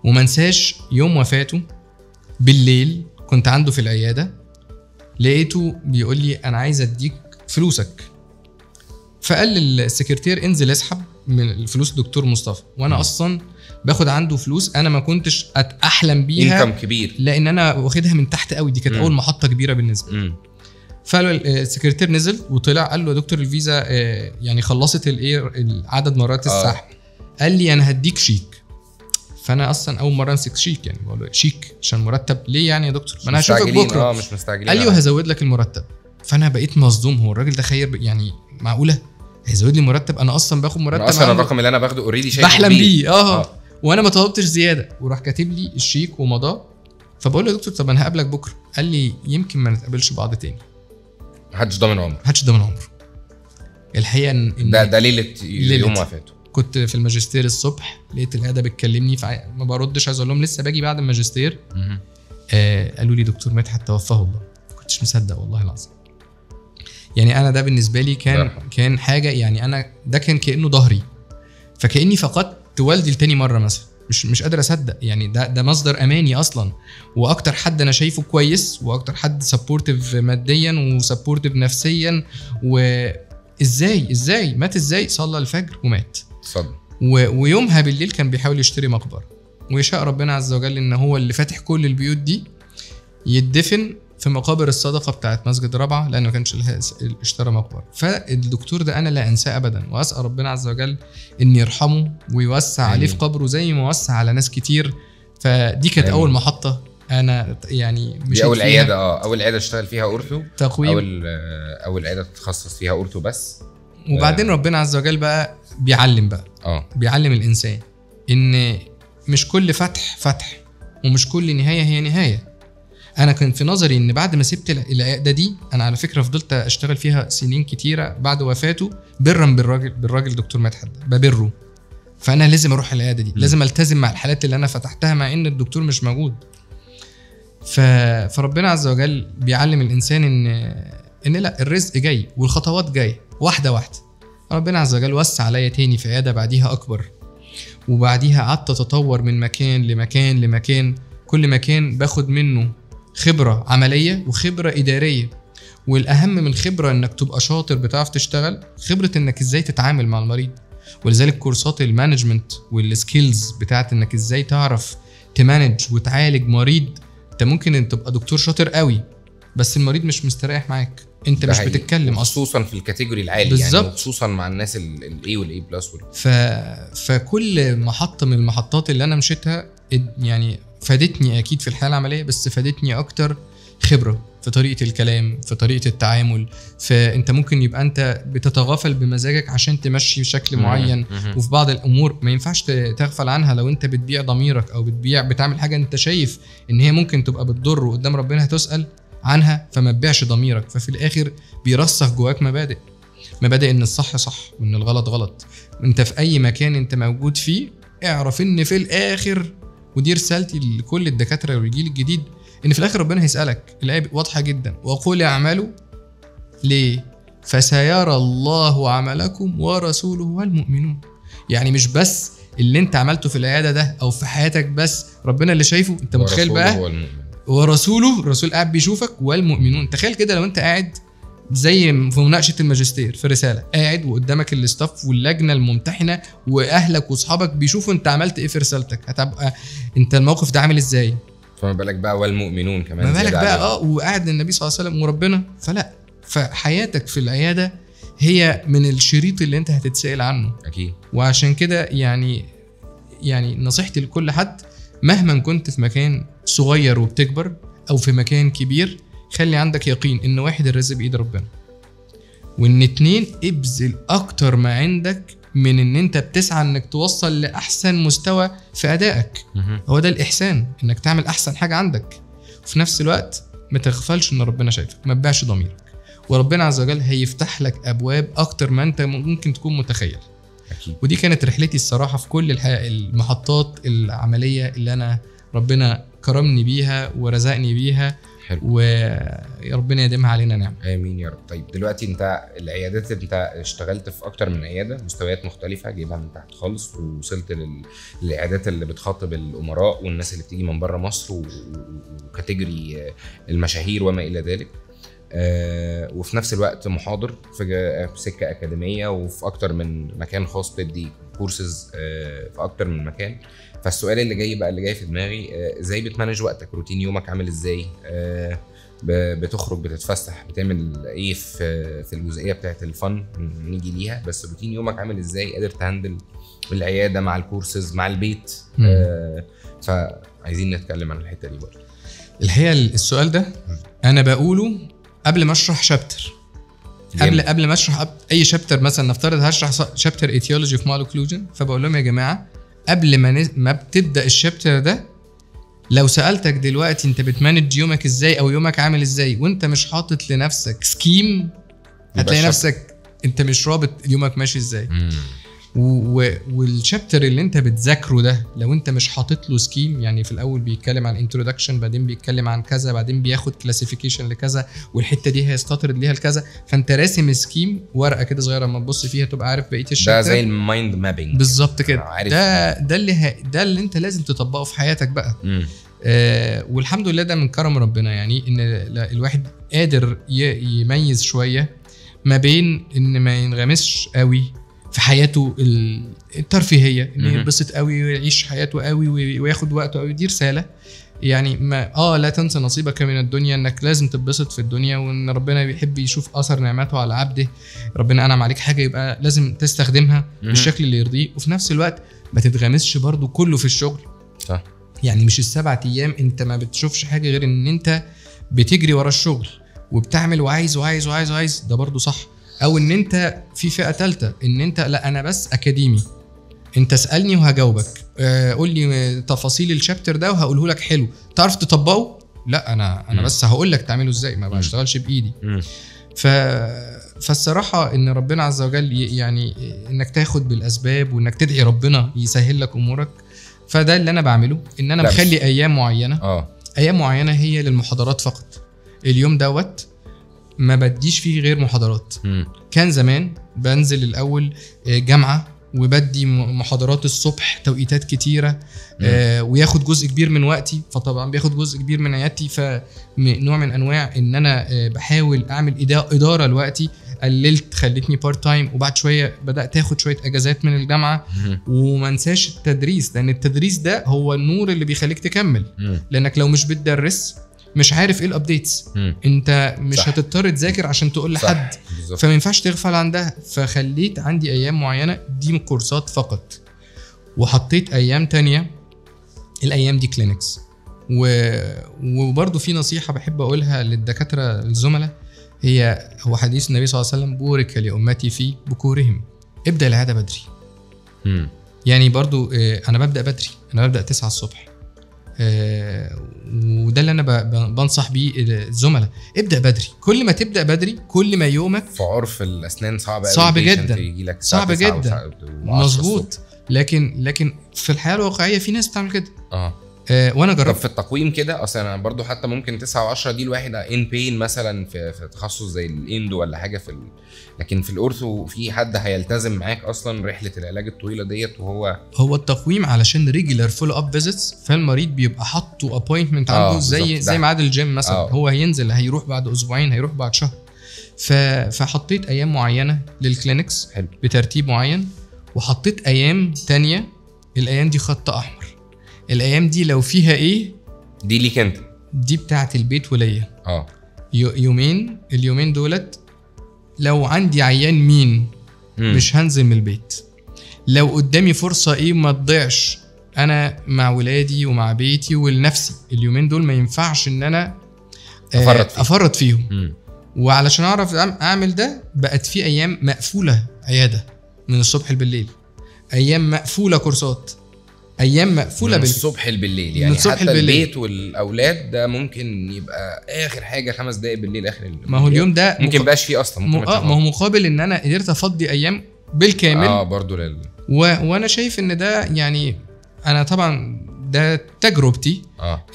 B: وما انساش يوم وفاته بالليل كنت عنده في العيادة، لقيته بيقول لي انا عايز اديك فلوسك. فقال للسكرتير انزل اسحب من الفلوس دكتور مصطفى، وانا اصلا باخد عنده فلوس انا ما كنتش احلم بيها،
A: income كبير،
B: لان انا واخدها من تحت قوي، دي كانت اول محطة كبيرة بالنسبة لي. فالسكرتير نزل وطلع قال له يا دكتور الفيزا يعني خلصت الايه عدد مرات السحب. قال لي انا هديك شيك. فانا اصلا اول مرة امسك شيك، يعني بقول له شيك عشان مرتب ليه يعني يا دكتور؟ ما انا هشوفك بكره.
A: مش مستعجلين.
B: قال لي وهزود لك المرتب. فانا بقيت مصدوم، هو الراجل ده خير يعني معقولة هيزود لي مرتب؟ انا اصلا باخد مرتب،
A: اصلا الرقم اللي انا باخده already شايف
B: بحلم بيه وانا ما طلبتش زيادة. وراح كاتب لي الشيك ومضاه. فبقول له يا دكتور طب انا هقابلك بكره. قال لي يمكن ما نتقابلش بعض تاني،
A: محدش ضامن عمره،
B: محدش ضامن عمره. الحقيقة ان
A: ده ليلة يوم وفاته
B: كنت في الماجستير الصبح، لقيت العيادة بتكلمني فما بردش، عايز اقول لهم لسه باجي بعد الماجستير. قالوا لي دكتور مدحت توفاه الله. ما كنتش مصدق والله العظيم. يعني انا ده بالنسبة لي كان حاجة، يعني انا ده كان كانه ظهري، فكاني فقدت والدي لتاني مرة مثلا. مش قادر اصدق يعني ده مصدر اماني اصلا، واكتر حد انا شايفه كويس، واكتر حد supportive ماديا و supportive نفسيا. وازاي ازاي مات؟ ازاي صلى الفجر ومات.
A: صدق.
B: ويومها بالليل كان بيحاول يشتري مقبره، ويشاء ربنا عز وجل ان هو اللي فاتح كل البيوت دي يدفن في مقابر الصدقة بتاعت مسجد رابعه، لانه ما كانش اشترى مقبره. فالدكتور ده انا لا انساه ابدا، واسال ربنا عز وجل ان يرحمه ويوسع عليه في قبره زي ما وسع على ناس كتير. فدي كانت اول محطة انا يعني
A: مشيت. دي اول عيادة، اول عيادة اشتغل فيها ortho
B: تقويم،
A: اول عيادة تتخصص فيها ortho بس.
B: وبعدين ربنا عز وجل بقى بيعلم بقى بيعلم الانسان ان مش كل فتح فتح، ومش كل نهاية هي نهاية. انا كان في نظري ان بعد ما سبت العيادة دي، انا على فكرة فضلت اشتغل فيها سنين كتيرة بعد وفاته برا بالراجل دكتور مدحت ببره، فانا لازم اروح العيادة دي، لازم التزم مع الحالات اللي انا فتحتها مع ان الدكتور مش موجود. فربنا عز وجل بيعلم الانسان ان لا، الرزق جاي والخطوات جاية واحدة واحدة. ربنا عز وجل وسع عليا تاني في عيادة بعديها اكبر، وبعديها قعدت اتطور من مكان لمكان لمكان، كل مكان باخد منه خبرة عملية وخبرة إدارية. والأهم من خبرة إنك تبقى شاطر بتعرف تشتغل، خبرة إنك إزاي تتعامل مع المريض. ولذلك كورسات ال management وال skills بتاعت إنك إزاي تعرف ت manage وتعالج مريض. أنت ممكن إن تبقى دكتور شاطر قوي بس المريض مش مستريح معاك، أنت مش بتتكلم أصلا،
A: خصوصا في ال category العالي يعني، خصوصا مع الناس ال A وال A plus.
B: فكل محطة من المحطات اللي أنا مشيتها يعني فادتني اكيد في الحياة العملية، بس فادتني اكتر خبره في طريقه الكلام، في طريقه التعامل. فانت ممكن يبقى انت بتتغافل بمزاجك عشان تمشي بشكل معين، وفي بعض الامور ما ينفعش تغفل عنها. لو انت بتبيع ضميرك او بتعمل حاجة انت شايف ان هي ممكن تبقى بتضر وقدام ربنا هتسال عنها، فما تبيعش ضميرك. ففي الاخر بيرسخ جواك مبادئ ان الصح صح وان الغلط غلط. انت في اي مكان انت موجود فيه اعرف ان في الاخر، ودي رسالتي لكل الدكاترة والجيل الجديد، ان في الاخر ربنا هيسالك. الايه واضحة جدا، وقل اعملوا ليه فسيرى الله عملكم ورسوله والمؤمنون. يعني مش بس اللي انت عملته في العيادة ده او في حياتك بس، ربنا اللي شايفه. انت متخيل بقى ورسوله، الرسول قاعد بيشوفك والمؤمنون. تخيل كده لو انت قاعد زي في مناقشة الماجستير في رسالة، قاعد وقدامك ال staff واللجنة الممتحنة واهلك واصحابك بيشوفوا انت عملت ايه في رسالتك، هتبقى انت الموقف ده عامل ازاي؟
A: فما بالك بقى والمؤمنون كمان،
B: ما بالك بقى وقاعد النبي صلى الله عليه وسلم وربنا. فلا، فحياتك في العيادة هي من الشريط اللي انت هتتسأل عنه
A: اكيد.
B: وعشان كده يعني نصيحتي لكل حد، مهما كنت في مكان صغير وبتكبر او في مكان كبير، خلي عندك يقين ان واحد الرزق بايد ربنا، وان اتنين ابذل اكتر ما عندك من ان انت بتسعى انك توصل لاحسن مستوى في ادائك. هو ده الاحسان، انك تعمل احسن حاجة عندك، وفي نفس الوقت ما تغفلش ان ربنا شايفك، ما تبيعش ضميرك، وربنا عز وجل هيفتح لك ابواب اكتر ما انت ممكن تكون متخيل. أكيد. ودي كانت رحلتي الصراحة في كل المحطات العملية اللي انا ربنا كرمني بيها ورزقني بيها.
A: حلو.
B: وربنا يديمها علينا نعمة.
A: امين يا رب. طيب دلوقتي انت العيادات، انت اشتغلت في اكتر من عيادة مستويات مختلفة، جايبها من تحت خالص، ووصلت للعيادات اللي بتخاطب الامراء والناس اللي بتيجي من بره مصر و category المشاهير وما الى ذلك، وفي نفس الوقت محاضر في سكة اكاديمية وفي اكتر من مكان خاص، بتدي كورسز في اكتر من مكان. فالسؤال اللي جاي بقى، اللي جاي في دماغي، ازاي بت manage وقتك؟ روتين يومك عامل ازاي؟ بتخرج، بتتفسح، بتعمل ايه في الجزئية بتاعه الفن نيجي ليها، بس روتين يومك عامل ازاي؟ قادر ت handle العيادة مع الكورسز مع البيت؟ فعايزين نتكلم عن الحتة دي برضه.
B: الحقيقة السؤال ده انا بقوله قبل ما اشرح chapter، قبل ما اشرح اي chapter. مثلا نفترض هشرح chapter etiology في malocclusion، فبقول لهم يا جماعة قبل ما بتبدا ال chapter ده، لو سالتك دلوقتي انت بت manage يومك ازاي او يومك عامل ازاي وانت مش حاطط لنفسك scheme، هتلاقي نفسك انت مش رابط يومك ماشي ازاي. وال chapter اللي انت بتذاكره ده لو انت مش حاطط له scheme، يعني في الاول بيتكلم عن introduction، بعدين بيتكلم عن كذا، بعدين بياخد classification لكذا، والحتة دي هيستطرد ليها لكذا، فانت راسم scheme ورقة كده صغيرة لما تبص فيها تبقى عارف بقية ال chapter.
A: ده زي ال mind mapping
B: بالظبط كده. ده اللي انت لازم تطبقه في حياتك بقى. والحمد لله ده من كرم ربنا، يعني ان الواحد قادر يميز شوية ما بين ان ما ينغمسش قوي في حياته الترفيهية، انه ينبسط قوي ويعيش حياته قوي وياخد وقته قوي. دي رسالة. يعني ما لا تنسى نصيبك من الدنيا، انك لازم تتبسط في الدنيا، وان ربنا بيحب يشوف اثر نعمته على عبده. ربنا انعم عليك حاجة يبقى لازم تستخدمها بالشكل اللي يرضيه، وفي نفس الوقت ما تتغمسش برضو كله في الشغل.
A: صح.
B: يعني مش ال7 ايام انت ما بتشوفش حاجة غير ان انت بتجري ورا الشغل وبتعمل وعايز وعايز وعايز وعايز، ده برضو صح. او ان انت في فئة ثالثة ان انت لا انا بس اكاديمي، انت اسالني وهجاوبك، قول لي تفاصيل ال chapter ده وهقوله لك، حلو تعرف تطبقه؟ لا انا بس هقول لك تعمله ازاي، ما بشتغلش بايدي. فالصراحه ان ربنا عز وجل يعني انك تاخد بالاسباب وانك تدعي ربنا يسهل لك امورك. فده اللي انا بعمله، ان انا مخلي ايام معينة، ايام معينة هي للمحاضرات فقط. اليوم دوت ما بديش فيه غير محاضرات. كان زمان بنزل الاول جامعه وبدي محاضرات الصبح توقيتات كتيرة، وياخد جزء كبير من وقتي، فطبعا بياخد جزء كبير من عيادتي. فنوع من انواع ان انا بحاول اعمل ادارة لوقتي، قللت خلتني part time، وبعد شوية بدات اخد شوية اجازات من الجامعة. وما انساش التدريس، لان التدريس ده هو النور اللي بيخليك تكمل. لانك لو مش بتدرس مش عارف ايه ال updates، انت مش صح. هتضطر تذاكر عشان تقول لحد، فما ينفعش تغفل عن ده. فخليت عندي ايام معينة دي كورسات فقط، وحطيت ايام تانية الايام دي clinics. وبرضو في نصيحة بحب اقولها للدكاتره الزملاء، هي هو حديث النبي صلى الله عليه وسلم: بورك لامتي في بكورهم. ابدا العيادة بدري. يعني برضو انا ببدا بدري، انا ببدا 9 الصبح، وده اللي انا بنصح بيه الزملاء، ابدا بدري. كل ما تبدا بدري كل ما يومك
A: في عرف الاسنان صعب
B: صعب جدا، صعب جدا، مظبوط. لكن في الحياة الواقعية في ناس بتعمل كده. وانا جربت. طب
A: في التقويم كده اصلا انا برضو حتى ممكن 9 و10 دي الواحد in pain مثلا في تخصص زي ال endo ولا حاجة في لكن في ال ortho في حد هيلتزم معاك اصلا رحله العلاج الطويلة ديت؟ وهو هو
B: التقويم علشان regular follow up visits، فالمريض بيبقى حاطه appointment عنده زي ميعاد الجيم مثلا. هو هينزل، هيروح بعد اسبوعين، هيروح بعد شهر. فحطيت ايام معينة لل clinics بترتيب معين، وحطيت ايام تانية الايام دي خط احمر. الايام دي لو فيها ايه،
A: دي ليك انت،
B: دي بتاعه البيت وليا. يومين، اليومين دولت لو عندي عيان مين مش هنزل من البيت. لو قدامي فرصة ايه ما تضيعش، انا مع ولادي ومع بيتي ولنفسي. اليومين دول ما ينفعش ان انا افرط فيهم. وعلشان اعرف اعمل ده بقت في ايام مقفولة عيادة من الصبح بالليل، ايام مقفولة كورسات، ايام مقفولة
A: من الصبح بالليل. يعني الصبح حتى بالليل. البيت والاولاد ده ممكن يبقى اخر حاجة 5 دقايق بالليل اخر.
B: ما هو اليوم ده
A: ممكن بقاش فيه اصلا، ممكن
B: ما هو مقابل ان انا قدرت افضي ايام بالكامل.
A: برضو
B: وانا شايف ان ده يعني انا طبعا ده تجربتي،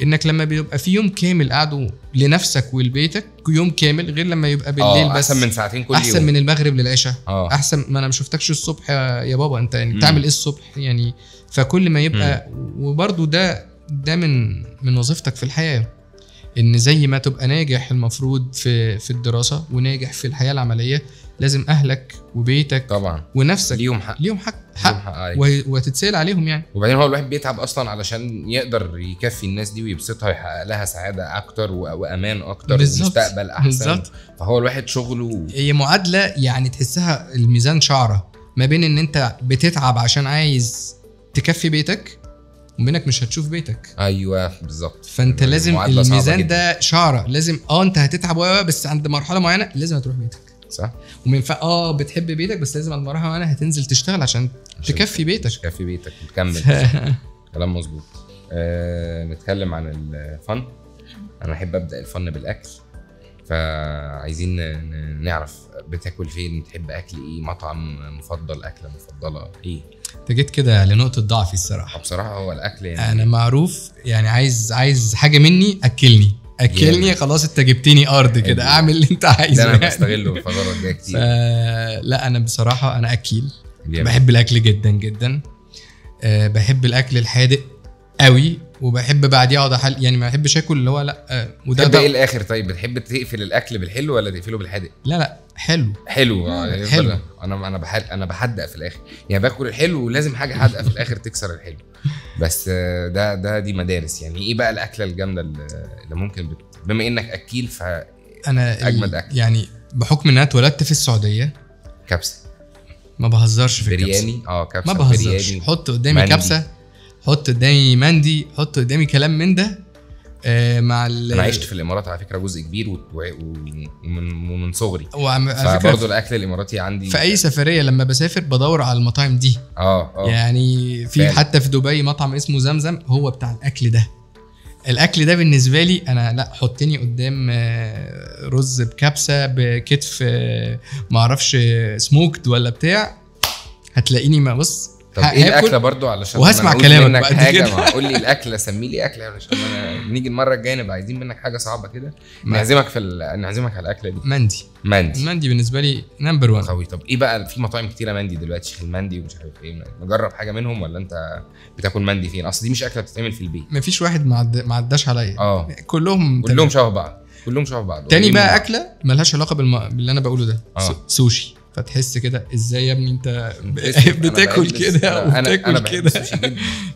B: انك لما بيبقى في يوم كامل قعدة لنفسك ولبيتك يوم كامل، غير لما يبقى بالليل بس.
A: احسن من ساعتين كل يوم،
B: احسن من المغرب للعشاء. احسن ما انا ما شفتكش الصبح يا بابا، انت يعني بتعمل ايه الصبح يعني؟ فكل ما يبقى وبرده ده من وظيفتك في الحياة، ان زي ما تبقى ناجح المفروض في الدراسة وناجح في الحياة العملية، لازم اهلك وبيتك
A: طبعا
B: ونفسك
A: ليهم حق،
B: ليهم حق وتتسال عليهم يعني.
A: وبعدين هو الواحد بيتعب اصلا علشان يقدر يكفي الناس دي ويبسطها ويحقق لها سعادة اكتر وامان اكتر ومستقبل احسن. بالزبط. فهو الواحد شغله
B: هي معادلة يعني، تحسها الميزان شعره ما بين ان انت بتتعب عشان عايز تكفي بيتك ومنك مش هتشوف بيتك.
A: ايوه بالظبط.
B: فانت لازم الميزان ده شعره، لازم انت هتتعب بس عند مرحلة معينة لازم هتروح بيتك.
A: صح.
B: ومن بتحب بيتك بس لازم عند مرحلة معينة هتنزل تشتغل عشان تكفي بيتك،
A: تكفي بيتك وتكمل. كلام مظبوط. نتكلم عن الفن. انا احب ابدا الفن بالاكل، فعايزين نعرف بتاكل فين، بتحب اكل ايه، مطعم مفضل، اكله مفضلة ايه؟
B: انت جيت كده لنقطة ضعفي الصراحة.
A: بصراحة هو الاكل يعني
B: انا معروف يعني، عايز حاجة مني اكلني خلاص، انت جبتني ارض كده، اعمل اللي انت عايزه.
A: ده انا بستغله في الفترة الجاية كتير.
B: لا انا بصراحة انا اكيل، بحب الاكل جدا جدا. بحب الاكل الحادق قوي، وبحب بعديه اقعد احل يعني، ما بحبش اكل اللي هو لا.
A: وده بتحب ايه الاخر؟ طيب بتحب تقفل الاكل بالحلو ولا تقفله بالحادق؟
B: لا حلو
A: حلو حلو. انا انا بحدق في الاخر يعني، باكل الحلو ولازم حاجة حادقه في الاخر تكسر الحلو. بس ده دي مدارس يعني. ايه بقى الاكلة الجامدة اللي ممكن بما انك اكيل، ف
B: انا
A: اجمد اكل
B: يعني بحكم ان انا اتولدت في السعودية،
A: كبسة.
B: ما بهزرش في الكبسه.
A: برياني، كبسة،
B: ما بهزرش. حط قدامي
A: مندي.
B: كبسة، حط قدامي مندي، حط قدامي كلام من ده. مع
A: انا عشت في الامارات على فكرة جزء كبير ومن صغري، فبرضه الاكل الاماراتي عندي.
B: في اي سفرية لما بسافر بدور على المطاعم دي. يعني في حتى في دبي مطعم اسمه زمزم، هو بتاع الاكل ده. الاكل ده بالنسبة لي انا، لا حطني قدام رز بكبسه بكتف معرفش smoked ولا بتاع، هتلاقيني ما بص.
A: طب ايه الاكلة برضو علشان
B: وهسمع كلامك بعد
A: كده؟ قول لي الاكلة، سمي لي اكله علشان نيجي المرة الجاية نبقى عايزين منك حاجة صعبة كده، نعزمك نعزمك على الاكلة دي.
B: مندي. مندي بالنسبة لي number 1
A: قوي. طب ايه بقى، في مطاعم كتيرة مندي دلوقتي، شيخ المندي ومش عارف ايه، نجرب حاجة منهم ولا انت بتاكل مندي فين؟ اصل دي مش اكله بتتعمل في البيت.
B: مفيش واحد ما عداش عليا. كلهم
A: شبه بعض، كلهم شبه بعض.
B: تاني بقى اكله ملهاش علاقة باللي انا بقوله ده، سوشي. فتحس كده ازاي يا ابني انت بتاكل كده وبتاكل كده؟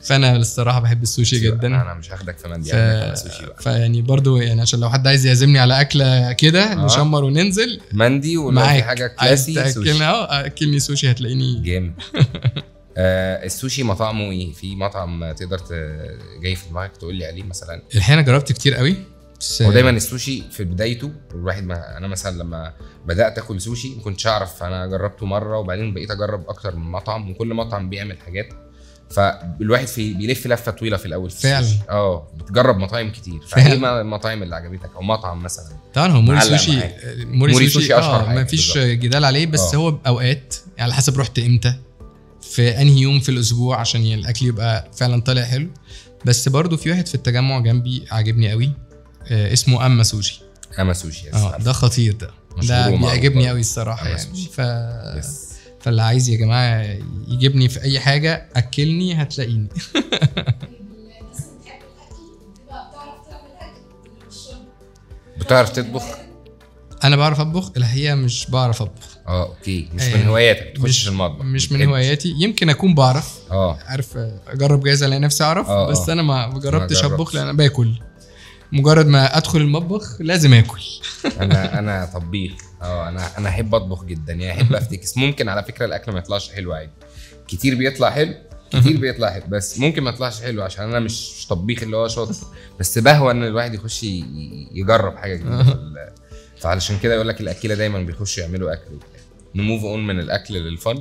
B: فانا الصراحة بحب السوشي جدا.
A: انا مش هاخدك في مندي، هاخدك على سوشي بقى.
B: فيعني برضو يعني عشان لو حد عايز يعزمني على اكله كده نشمر وننزل
A: مندي، ولو في حاجة classy سوشي.
B: اكلني سوشي هتلاقيني
A: جامد. السوشي مطعمه ايه؟ في مطعم تقدر جاي في دماغك تقول لي عليه مثلا؟
B: الحقيقة انا جربت كتير قوي.
A: هو دايما السوشي في بدايته الواحد، ما انا مثلا لما بدات اكل سوشي ما كنتش اعرف، انا جربته مرة وبعدين بقيت اجرب اكتر من مطعم، وكل مطعم بيعمل حاجات، فالواحد في بيلف لفه طويلة في الاول في
B: فعلا.
A: بتجرب مطاعم كتير. فايه المطاعم اللي عجبتك او مطعم مثلا؟
B: طبعا هو موري سوشي. موري سوشي اشهر حاجة، ما فيش جدال عليه. بس هو باوقات يعني على حسب رحت امتى، في انهي يوم في الاسبوع، عشان يعني الاكل يبقى فعلا طالع حلو. بس برضو في واحد في التجمع جنبي عاجبني قوي، اسمه اما سوشي.
A: اما سوشي
B: ده خطير، ده بيعجبني قوي الصراحة يعني. فاللي عايز يا جماعة يجيبني في اي حاجة اكلني هتلاقيني.
A: بتعرف تطبخ؟
B: انا بعرف اطبخ الحقيقة، مش بعرف اطبخ.
A: okay، مش من هواياتك تخش المطبخ؟
B: مش من هواياتي، يمكن اكون بعرف، عارف اجرب جايزة الاقي نفسي اعرف، بس انا ما جربتش اطبخ لان انا باكل. مجرد ما ادخل المطبخ لازم اكل.
A: انا طبيخ. انا احب اطبخ جدا يعني، احب افتكس. ممكن على فكرة الاكل ما يطلعش حلو عادي، كتير بيطلع حلو، كتير بيطلع حلو، بس ممكن ما يطلعش حلو عشان انا مش طبيخ اللي هو شاطر، بس بهوى ان الواحد يخش يجرب حاجة جديدة. فعلشان كده يقول لك الاكيله دايما بيخشوا يعملوا اكل. ن move on من الاكل لل fun.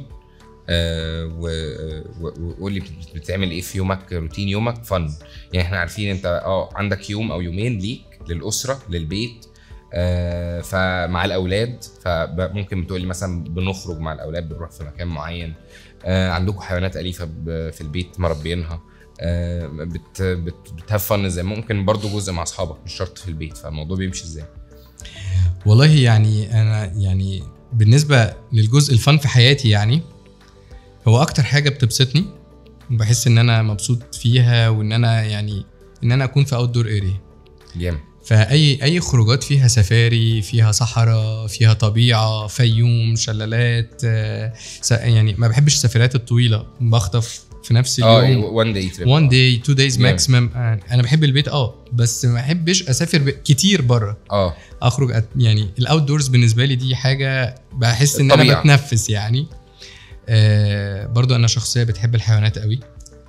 A: وقول لي بتعمل ايه في يومك، روتين يومك fun يعني. احنا عارفين انت عندك يوم او يومين ليك للاسرة للبيت، فمع الاولاد، فممكن بتقول لي مثلا بنخرج مع الاولاد، بنروح في مكان معين، عندكم حيوانات اليفه في البيت مربينها، بت have fun ازاي؟ ممكن برضو جزء مع اصحابك، مش شرط في البيت. فالموضوع بيمشي ازاي؟
B: والله يعني انا يعني بالنسبة للجزء ال fun في حياتي، يعني هو اكتر حاجة بتبسطني وبحس ان انا مبسوط فيها، وان انا يعني ان انا اكون في outdoor area
A: جامد.
B: فاي خروجات فيها سفاري، فيها صحراء، فيها طبيعة، فيوم، شلالات، يعني ما بحبش السفريات الطويلة، بخطف في نفس اليوم.
A: 1 day trip،
B: 1 day 2 days maximum. انا بحب البيت بس ما بحبش اسافر كتير بره. اخرج يعني ال outdoors بالنسبة لي دي حاجة بحس ان انا بتنفس يعني. برضو انا شخصية بتحب الحيوانات قوي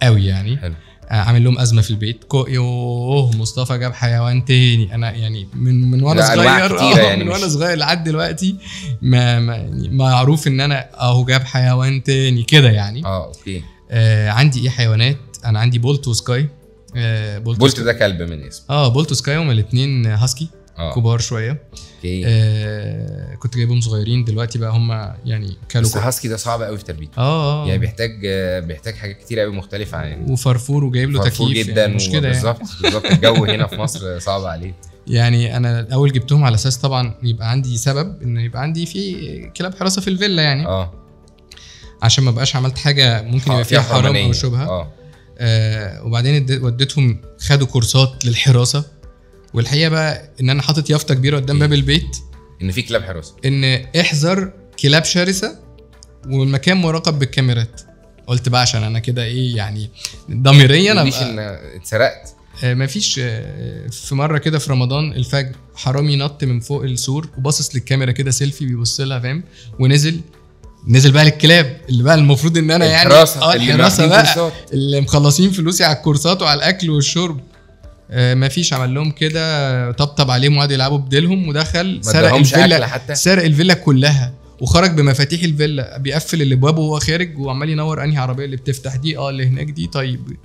B: قوي يعني. حلو. عامل لهم ازمة في البيت. يوه مصطفى جاب حيوان تاني. انا يعني من وانا صغير، يعني من وانا صغير لحد دلوقتي ما يعني معروف ان انا اهو جاب حيوان تاني كده يعني.
A: okay.
B: عندي ايه حيوانات؟ انا عندي بولت وسكاي.
A: بولت ده كلب من اسمه.
B: بولت وسكاي هما الاثنين هاسكي. كبار شوية.
A: okay.
B: كنت جايبهم صغيرين، دلوقتي بقى هم يعني كانوا.
A: بس هاسكي ده صعب قوي في تربيته. يعني بيحتاج حاجات كتير قوي مختلفة عن
B: وفرفور، وجايب له تكييف
A: جدا يعني، مش كده بالظبط. بالظبط الجو هنا في مصر صعب عليه
B: يعني. انا الاول جبتهم على اساس طبعا يبقى عندي سبب ان يبقى عندي في كلاب حراسة في الفيلا يعني، عشان ما بقاش عملت حاجة ممكن يبقى فيها حرام او شبهه. وبعدين وديتهم خدوا كورسات للحراسه. والحقيقة بقى ان انا حاطط يافطة كبيرة قدام باب البيت
A: ان في كلاب حراسة،
B: ان احذر كلاب شرسة، والمكان مراقب بالكاميرات. قلت بقى عشان انا كده ايه يعني ضميريا
A: انا مش ان اتسرقت.
B: مفيش. في مرة كده في رمضان الفجر حرامي نط من فوق السور وباصص للكاميرا كده سيلفي بيبص لها فاهم، ونزل بقى للكلاب اللي بقى المفروض ان انا يعني الحراسة بقى اللي مخلصين فلوسي على الكورسات وعلى الاكل والشرب. مفيش، عمل لهم كده طبطب عليهم وقعدوا يلعبوا بديلهم، ودخل سرق الفيلا، سرق الفيلا كلها وخرج بمفاتيح الفيلا، بيقفل الابواب وهو خارج وعمال ينور انهي عربية اللي بتفتح دي، اللي هناك دي. طيب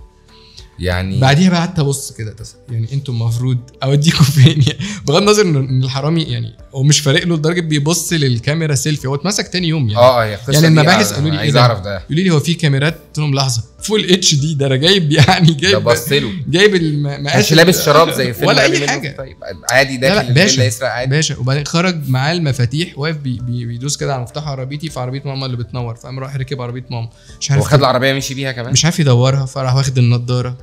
A: يعني
B: بعديها بقى قعدت ابص كده، يعني انتم المفروض اوديكم فين يعني؟ بغض النظر ان الحرامي يعني هو مش فارق له لدرجة بيبص للكاميرا سيلفي، هو اتمسك تاني يوم يعني.
A: هي قصة
B: يعني المباحث قالوا لي
A: عايز اعرف ده،
B: يقولوا لي هو في كاميرات، قلت لهم لحظة full HD ده انا جايب يعني جايب
A: بص له
B: جايب المقاس،
A: مش لابس شراب زي فيلم
B: ولا اي حاجة.
A: طيب عادي داخل الفيلا يسرق عادي
B: باشا. وبعدين خرج معاه المفاتيح واقف بيدوس كده على مفتاح عربيتي، في عربية ماما اللي بتنور، فقام راح ركب عربية ماما، مش عارف
A: وخد العربية مشي بيها كمان،
B: مش عارف يدورها، فراح واخد النضارة.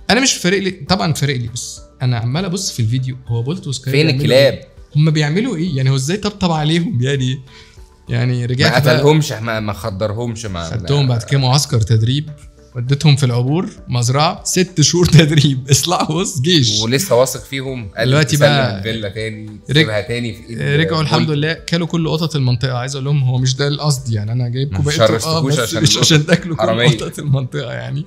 B: انا مش فارق لي طبعا، فارق لي، بس انا عمال ابص في الفيديو هو بولت وسكاي
A: فين الكلاب،
B: هم بيعملوا ايه يعني، هو ازاي طبطب عليهم يعني. يعني رجعت
A: ما قتلهمش، ما خدرهمش، ما
B: خدتهم بعد كده معسكر تدريب، وديتهم في العبور مزرعة 6 شهور تدريب، اصلاح بص جيش،
A: ولسه واثق فيهم.
B: دلوقتي بقى
A: الفيلا تاني سيبها تاني في ايد،
B: رجعوا الحمد لله كلوا كل قطط المنطقة. عايز اقول لهم هو مش ده القصد يعني، انا جايبكم بقيتوا بس مش عشان تاكلوا كل قطط المنطقة يعني.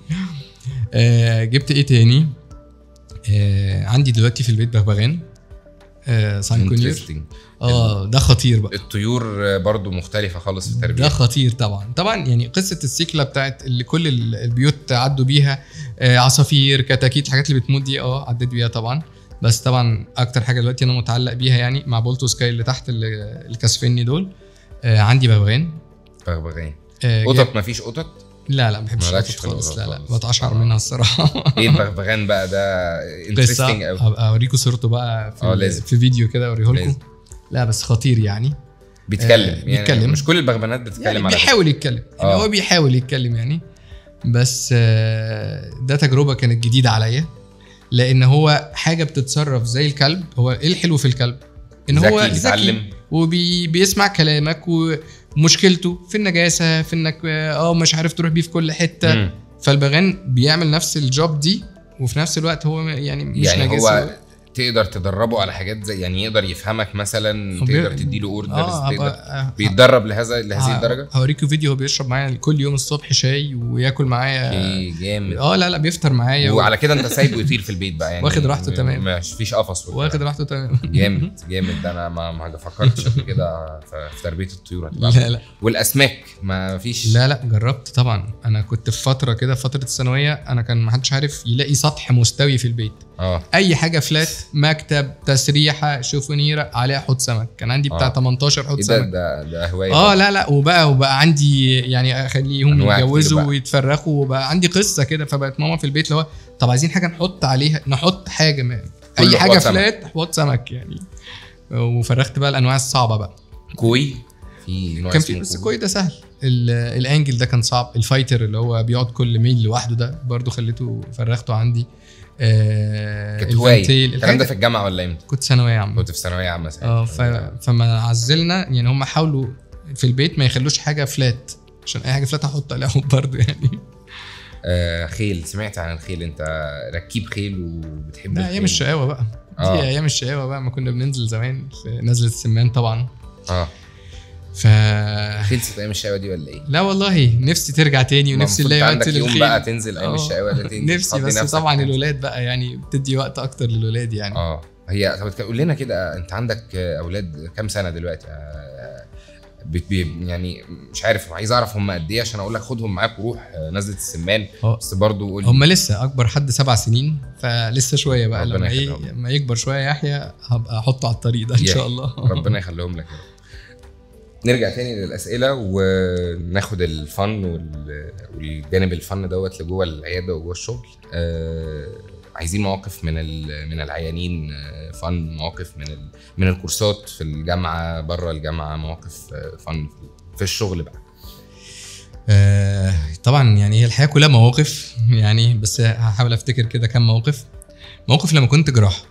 B: جبت ايه تاني؟ عندي دلوقتي في البيت بغبغان sun conure. ده خطير بقى.
A: الطيور برضو مختلفة خالص في التربية،
B: ده خطير طبعا طبعا. يعني قصة السيكلة بتاعت اللي كل البيوت عدوا بيها، عصافير، كتاكيت، الحاجات اللي بتموت دي عديت بيها طبعا. بس طبعا اكتر حاجة دلوقتي انا متعلق بيها يعني مع بولتو سكاي اللي تحت اللي كسفني دول. عندي بغبغان. قطط؟ مفيش قطط؟ لا لا ما بحبش القطط خالص، لا لا بتقشعر منها الصراحة.
A: ايه البغبغان بقى ده interesting قوي،
B: هبقى اوريكم صورته بقى في فيديو كده اوريه لكم. لا بس خطير يعني،
A: بيتكلم يعني مش كل البغبغانات بتتكلم
B: يعني، بيحاول يتكلم يعني، هو بيحاول يتكلم يعني. بس ده تجربه كانت جديدة عليا، لان هو حاجة بتتصرف زي الكلب. هو ايه الحلو في الكلب؟ ان هو ذكي وبيسمع كلامك، ومشكلته في النجاسة، في انك مش عارف تروح بيه في كل حتة. فالبغان بيعمل نفس ال job دي، وفي نفس الوقت هو يعني مش
A: يعني
B: نجاسة.
A: هو تقدر تدربه على حاجات زي يعني يقدر يفهمك مثلا، تقدر تديله orders، تقدر بيتدرب لهذه الدرجة.
B: هوريكم فيديو هو بيشرب معايا كل يوم الصبح شاي وياكل معايا.
A: جامد.
B: لا لا بيفطر معايا،
A: وعلى كده انت سايبه يطير في البيت بقى يعني،
B: واخد راحته تمام،
A: مش فيش قفص،
B: واخد راحته تمام.
A: جامد جامد. ده انا ما فكرتش قبل كده في تربيه الطيور.
B: لا لا.
A: والاسماك ما فيش؟
B: لا لا جربت طبعا. انا كنت في فترة كده، فترة الثانوية، انا كان ما حدش عارف يلاقي سطح مستوي في البيت. اي حاجة flat، مكتب، تسريحه، شوفونيره، عليها حوض سمك. كان عندي بتاع 18 حوض سمك.
A: ده هواية.
B: لا لا. وبقى عندي يعني اخليهم يتجوزوا ويتفرخوا، وبقى عندي قصة كده. فبقت ماما في البيت اللي هو طب عايزين حاجة نحط عليها، نحط حاجة ما. اي حاجة flat حوض سمك يعني. وفرخت بقى الانواع الصعبة بقى.
A: كوي في نوع
B: كان في، بس كوي ده سهل. ال angel ده كان صعب. ال fighter اللي هو بيقعد كل ميل لوحده ده برضو خليته فرخته عندي.
A: كانت هواية. الكلام ده في الجامعة ولا امتى؟
B: كنت ثانوية عامة.
A: كنت في ثانوية عامة ساعتها.
B: فما عزلنا يعني، هم حاولوا في البيت ما يخلوش حاجة flat، عشان اي حاجة flat هحط عليها برضو يعني.
A: خيل، سمعت عن الخيل، انت ركيب خيل وبتحب الخيل؟
B: ايام الشقاوة بقى. دي ايام الشقاوة بقى، ما كنا بننزل زمان في نزله السمان طبعا.
A: خلصت ايام الشقاوة دي ولا ايه؟
B: لا والله نفسي ترجع تاني، ونفسي نلاقي وقت للخيل.
A: يوم بقى تنزل ايام الشقاوة ده تنزل.
B: نفسي، بس طبعا الولاد بقى يعني بتدي وقت اكتر للولاد يعني.
A: هي طب قول لنا كده، انت عندك اولاد كام سنة دلوقتي؟ يعني مش عارف، عايز اعرف هم قد ايه عشان اقول لك خدهم معاك وروح نزله السمان. بس برضو قول
B: هم لسه اكبر حد 7 سنين، فلسه شوية بقى. لما لما يكبر شوية يحيى هبقى احطه على الطريق ده ان شاء الله.
A: ربنا يخليهم لك. نرجع تاني للأسئلة وناخد ال fun والجانب ال fun دوت لجوه العيادة وجوه الشغل. عايزين مواقف من العيانين fun، مواقف من الكورسات في الجامعة، بره الجامعة، مواقف fun في الشغل بقى.
B: طبعا يعني هي الحياة كلها مواقف يعني، بس هحاول افتكر كده كم موقف. موقف لما كنت جراحة.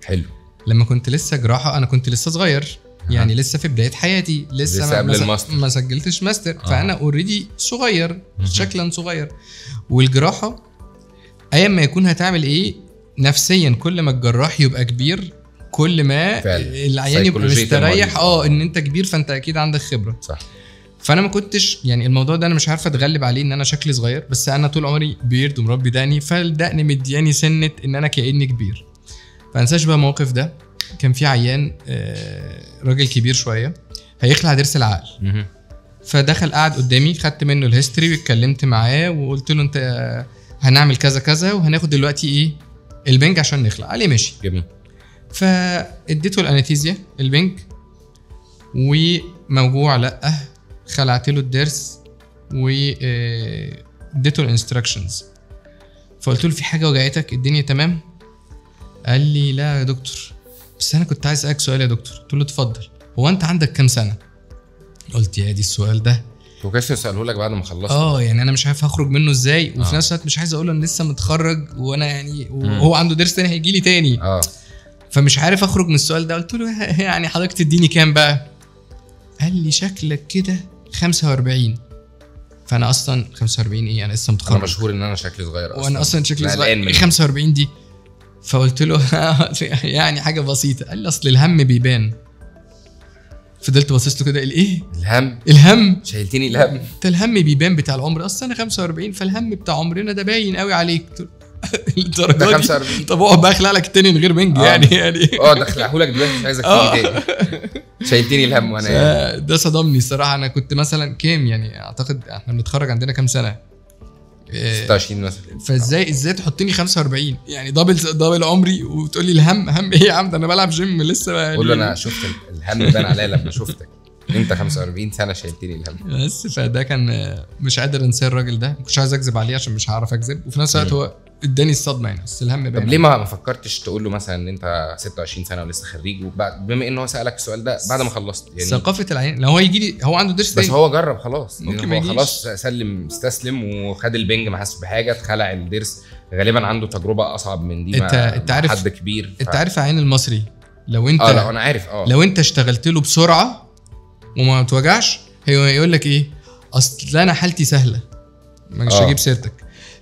A: حلو.
B: لما كنت لسه جراحة، انا كنت لسه صغير، يعني لسه في بداية حياتي، لسه
A: قبل الماستر،
B: ما سجلتش ماستر. فانا already صغير، شكلا صغير. والجراحه ايا ما يكون هتعمل ايه نفسيا، كل ما الجراح يبقى كبير كل ما العيان يبقى مستريح، ان انت كبير فانت اكيد عندك خبره.
A: صح.
B: فانا ما كنتش يعني الموضوع ده انا مش عارف اتغلب عليه، ان انا شكلي صغير، بس انا طول عمري beard ومربي دقني، فالدقن مدياني سنة ان انا كاني كبير. فانساش بقى الموقف ده. كان في عيان راجل كبير شوية هيخلع ضرس العقل، فدخل قعد قدامي، خدت منه ال history واتكلمت معاه وقلت له انت هنعمل كذا كذا وهناخد دلوقتي ايه البنج عشان نخلع. قال لي ماشي.
A: جميل.
B: فاديته ال anesthesia البنج، وموجوع لا، خلعت له الضرس واديته ال instructions. فقلت له في حاجة وجعتك؟ الدنيا تمام؟ قال لي لا يا دكتور، بس انا كنت عايز اسالك سؤال يا دكتور. قلت له اتفضل. هو انت عندك كام سنة؟ قلت يا دي السؤال ده
A: وكيف اساله لك بعد ما خلصت.
B: يعني انا مش عارف هخرج منه ازاي، وفي نفس الوقت مش عايز اقول له انا لسه متخرج وانا يعني وهو عنده ضرس تاني هيجي لي تاني، فمش عارف اخرج من السؤال ده. قلت له يعني حضرتك تديني كام بقى؟ قال لي شكلك كده 45. فانا اصلا 45 ايه، انا لسه متخرج،
A: انا مشهور ان انا شكلي صغير اصلا،
B: وانا اصلا شكلي صغير 45 دي. فقلت له يعني حاجة بسيطة. قال لي اصل الهم بيبان. فضلت باصص له كده، قال ايه
A: الهم؟
B: الهم
A: شايلتني الهم،
B: انت الهم بيبان بتاع العمر، اصل انا 45 فالهم بتاع عمرنا ده باين قوي عليك الدرجة دي 45. طب اقعد بقى اخلع لك التاني من غير بنج يعني
A: ده اخلعه لك دلوقتي، مش عايزك تيجي تاني. شايلتني الهم وانا يعني.
B: ده صدمني الصراحة. انا كنت مثلا كام يعني، اعتقد احنا بنتخرج عندنا كام سنة،
A: 26 مثلا.
B: فازاي تحطني 45 يعني double عمري وتقول لي الهم؟ هم ايه يا عم، ده انا بلعب جيم لسه.
A: قول له انا شفت الهم بان عليا لما شفتك انت 45 سنة شايلتني الهم.
B: بس فده كان مش قادر انساه الراجل ده، ما كنتش عايز اكذب عليه عشان مش هعرف اكذب، وفي نفس الوقت هو اداني الصدمة يعني، بس الهم بان.
A: طب ليه ما فكرتش تقول له مثلا ان انت 26 سنة ولسه خريج، وبعد بما ان هو سالك السؤال ده بعد ما خلصت يعني؟
B: ثقافة العين لو هو يجي لي هو عنده درس
A: بس هو جرب خلاص، ممكن هو خلاص سلم استسلم وخد البنج ما حس بحاجة، اتخلع الضرس، غالبا عنده تجربه اصعب من دي.
B: انت عارف
A: حد كبير
B: انت عارف عين المصري لو انت
A: لا انا عارف
B: لو انت اشتغلت له بسرعة وما توجعش هو يقول لك ايه، اصل انا حالتي سهلة مش هجيب سيرتك.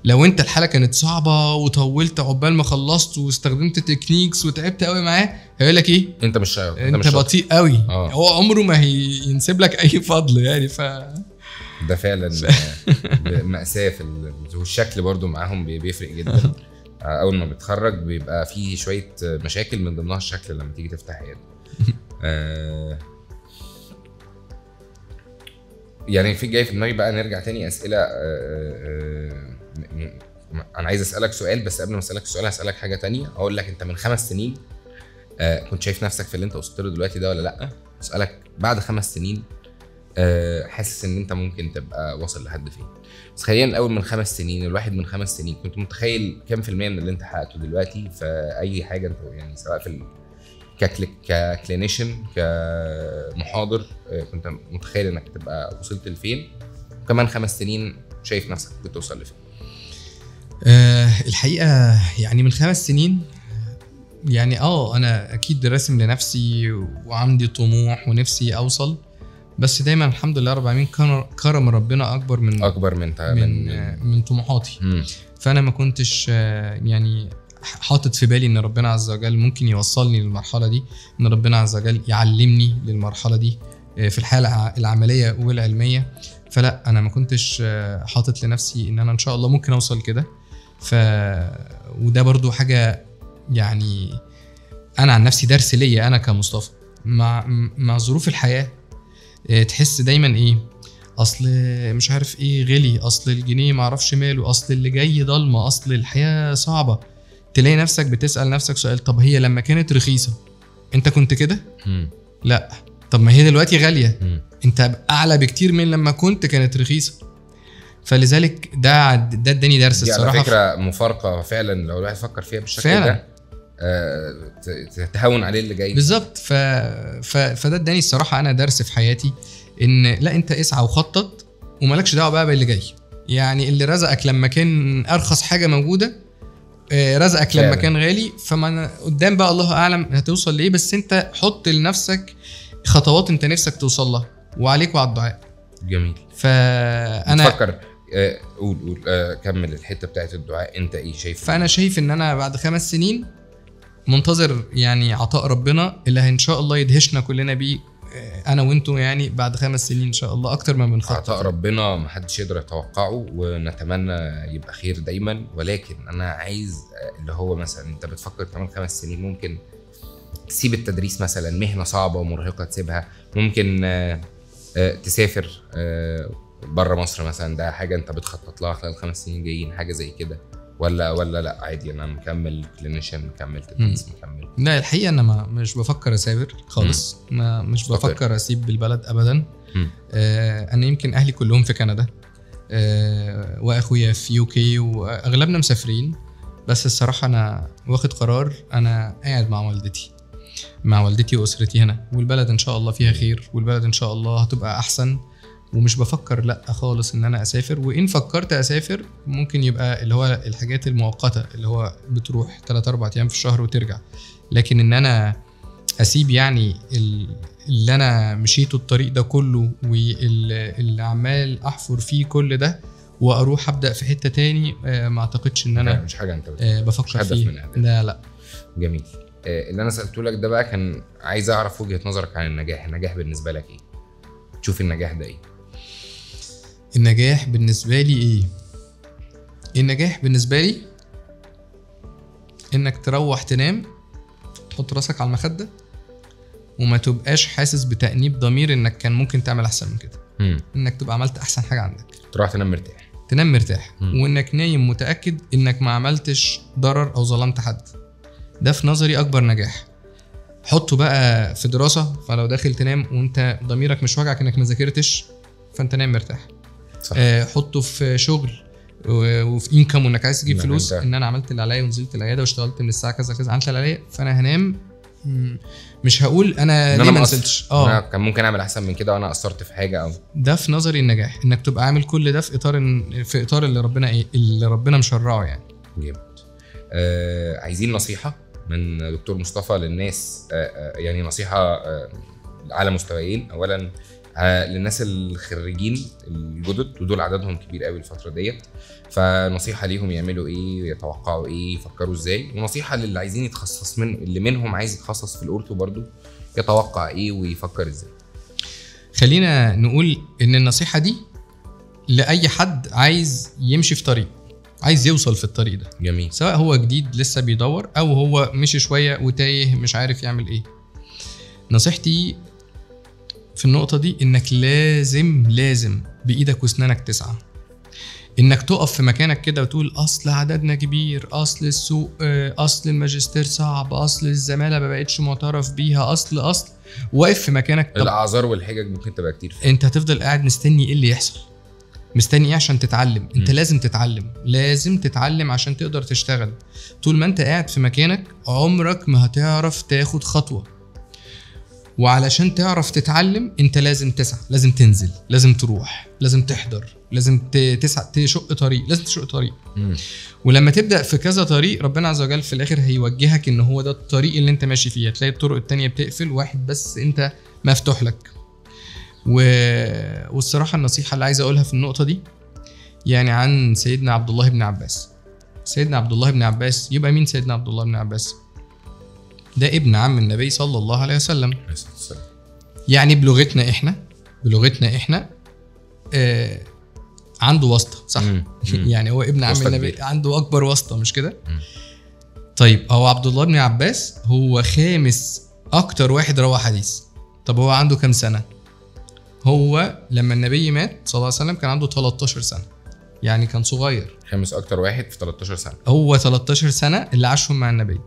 B: لو انت الحالة كانت صعبة وطولت عقبال ما خلصت واستخدمت techniques وتعبت قوي معاه، هيقول لك ايه،
A: انت مش شاطر،
B: انت بطيء قوي. هو عمره ما هينسب لك اي فضل يعني.
A: ده فعلا مأساة في والشكل برضو معاهم بيفرق جدا. اول ما بتخرج بيبقى فيه شوية مشاكل من ضمنها الشكل لما تيجي تفتح عيادة. يعني في جاي في دماغي بقى نرجع تاني اسئلة. انا عايز اسالك سؤال، بس قبل ما اسالك السؤال هسالك حاجة تانية. اقول لك انت من 5 سنين كنت شايف نفسك في اللي انت وصلت له دلوقتي ده ولا لا؟ اسالك بعد 5 سنين حاسس ان انت ممكن تبقى واصل لحد فين؟ بس خلينا الاول من 5 سنين، الواحد من 5 سنين كنت متخيل كام في المية من اللي انت حققته دلوقتي في اي حاجة انت يعني، سواء في ك clinician كمحاضر، كنت متخيل انك تبقى وصلت لفين؟ وكمان 5 سنين شايف نفسك كنت توصل لفين؟
B: الحقيقة يعني من 5 سنين يعني انا اكيد راسم لنفسي وعندي طموح ونفسي اوصل، بس دايما الحمد لله رب العالمين كرم ربنا اكبر من طموحاتي. فانا ما كنتش يعني حاطط في بالي ان ربنا عز وجل ممكن يوصلني للمرحلة دي، ان ربنا عز وجل يعلمني للمرحلة دي في الحالة العملية والعلمية. فلا انا ما كنتش حاطط لنفسي ان انا ان شاء الله ممكن اوصل كده. وده برضو حاجة يعني انا عن نفسي درس ليا انا كمصطفى مع ظروف الحياة. تحس دايما ايه، اصل مش عارف ايه غلي، اصل الجنيه معرفش ماله، اصل اللي جاي ضلمة، اصل الحياة صعبة. تلاقي نفسك بتسأل نفسك سؤال، طب هي لما كانت رخيصة انت كنت كده؟ لا. طب ما هي دلوقتي غالية، انت اعلى بكتير من لما كانت رخيصة. فلذلك ده اداني درس الصراحة.
A: على فكرة مفارقه فعلا لو الواحد فكر فيها بالشكل ده تهون عليه اللي جاي
B: بالظبط. فده اداني الصراحة انا درس في حياتي، ان لا انت اسعى وخطط ومالكش دعوه بقى باللي جاي. يعني اللي رزقك لما كان ارخص حاجة موجودة رزقك لما كان غالي، فما قدام بقى الله اعلم هتوصل لايه، بس انت حط لنفسك خطوات انت نفسك توصل لها، وعليك وعلى الدعاء.
A: جميل.
B: فانا
A: تفكر قول كمل الحتة بتاعت الدعاء، انت ايه شايف؟
B: فانا شايف ان انا بعد 5 سنين منتظر يعني عطاء ربنا اللي ان شاء الله يدهشنا كلنا بيه، انا وانتم يعني بعد 5 سنين ان شاء الله اكتر ما بنخطط.
A: عطاء ربنا ما حدش يقدر يتوقعه، ونتمنى يبقى خير دايما. ولكن انا عايز اللي هو مثلا انت بتفكر كمان 5 سنين ممكن تسيب التدريس مثلا، مهنة صعبة ومرهقه تسيبها، ممكن تسافر بره مصر مثلا، ده حاجة انت بتخطط لها خلال 5 سنين جايين، حاجة زي كده ولا لا عادي انا مكمل clinician، مكمل تدريس، مكمل؟
B: لا الحقيقة انا مش بفكر اسافر خالص، ما مش بفكر اسيب البلد ابدا. انا يمكن اهلي كلهم في كندا، واخويا في UK، واغلبنا مسافرين. بس الصراحة انا واخد قرار، انا قاعد مع والدتي، مع والدتي واسرتي هنا، والبلد ان شاء الله فيها خير، والبلد ان شاء الله هتبقى احسن. ومش بفكر لا خالص ان انا اسافر، وان فكرت اسافر ممكن يبقى اللي هو الحاجات المؤقتة اللي هو بتروح 3-4 ايام في الشهر وترجع. لكن ان انا اسيب يعني اللي انا مشيته الطريق ده كله واللي عمال احفر فيه كل ده واروح ابدا في حتة تاني، ما اعتقدش ان انا
A: مش حاجة انت
B: بفكر فيه. لا لا.
A: جميل. اللي انا سالته لك ده بقى كان عايز اعرف وجهه نظرك عن النجاح. النجاح بالنسبة لك ايه؟ تشوف النجاح ده ايه؟
B: النجاح بالنسبة لي ايه؟ النجاح بالنسبة لي انك تروح تنام، تحط راسك على المخدة وما تبقاش حاسس بتأنيب ضمير انك كان ممكن تعمل احسن من كده. انك تبقى عملت احسن حاجة عندك،
A: تروح تنام مرتاح،
B: تنام مرتاح. وانك نايم متأكد انك ما عملتش ضرر او ظلمت حد. ده في نظري اكبر نجاح. حطه بقى في دراسة، فلو داخل تنام وانت ضميرك مش واجعك انك ما ذاكرتش، فانت نايم مرتاح. صح. حطه في شغل وفي انكم وانك عايز تجيب فلوس، ان انا عملت اللي عليا ونزلت العيادة واشتغلت من الساعة كذا كذا، عملت اللي عليا، فانا هنام مش هقول انا ليه ما نزلتش،
A: انا كان ممكن اعمل احسن من كده وانا قصرت في حاجة. او
B: ده في نظري النجاح، انك تبقى عامل كل ده في اطار في اطار اللي ربنا ايه اللي ربنا مشرعة يعني.
A: جامد. عايزين نصيحة من دكتور مصطفى للناس، يعني نصيحة على مستويين. اولا للناس الخريجين الجدد، ودول عددهم كبير قوي الفترة ديت، فنصيحه ليهم يعملوا ايه، يتوقعوا ايه، يفكروا ازاي. ونصيحة للي عايزين يتخصص، من اللي منهم عايز يتخصص في ال ortho برضو، يتوقع ايه ويفكر ازاي.
B: خلينا نقول ان النصيحة دي لاي حد عايز يمشي في طريق، عايز يوصل في الطريق ده.
A: جميل.
B: سواء هو جديد لسه بيدور او هو مشي شوية وتايه مش عارف يعمل ايه. نصيحتي في النقطة دي انك لازم لازم بإيدك واسنانك تسعى. انك تقف في مكانك كده وتقول اصل عددنا كبير، اصل السوق، اصل الماجستير صعب، اصل الزمالة ما بقتش معترف بيها، اصل واقف في مكانك.
A: الاعذار والحجج ممكن تبقى كتير.
B: انت هتفضل قاعد مستني ايه اللي يحصل، مستني ايه عشان تتعلم. انت لازم تتعلم، لازم تتعلم عشان تقدر تشتغل. طول ما انت قاعد في مكانك عمرك ما هتعرف تاخد خطوة. وعلشان تعرف تتعلم انت لازم تسعى، لازم تنزل، لازم تروح، لازم تحضر، لازم تسعى، تشق طريق، لازم تشق طريق. ولما تبدأ في كذا طريق ربنا عز وجل في الاخر هيوجهك ان هو ده الطريق اللي انت ماشي فيه. هتلاقي الطرق التانية بتقفل، واحد بس انت مفتوح لك. والصراحة النصيحة اللي عايز اقولها في النقطة دي يعني عن سيدنا عبد الله بن عباس. سيدنا عبد الله بن عباس يبقى مين سيدنا عبد الله بن عباس؟ ده ابن عم النبي صلى الله عليه وسلم. يعني بلغتنا احنا عنده واسطة، صح؟ يعني هو ابن عم النبي عنده اكبر واسطة، مش كده؟ طيب هو عبد الله بن عباس هو خامس اكتر واحد روى حديث. طب هو عنده كام سنة؟ هو لما النبي مات صلى الله عليه وسلم كان عنده 13 سنة، يعني كان صغير.
A: خامس اكتر واحد في 13 سنة.
B: هو 13 سنة اللي عاشهم مع النبي.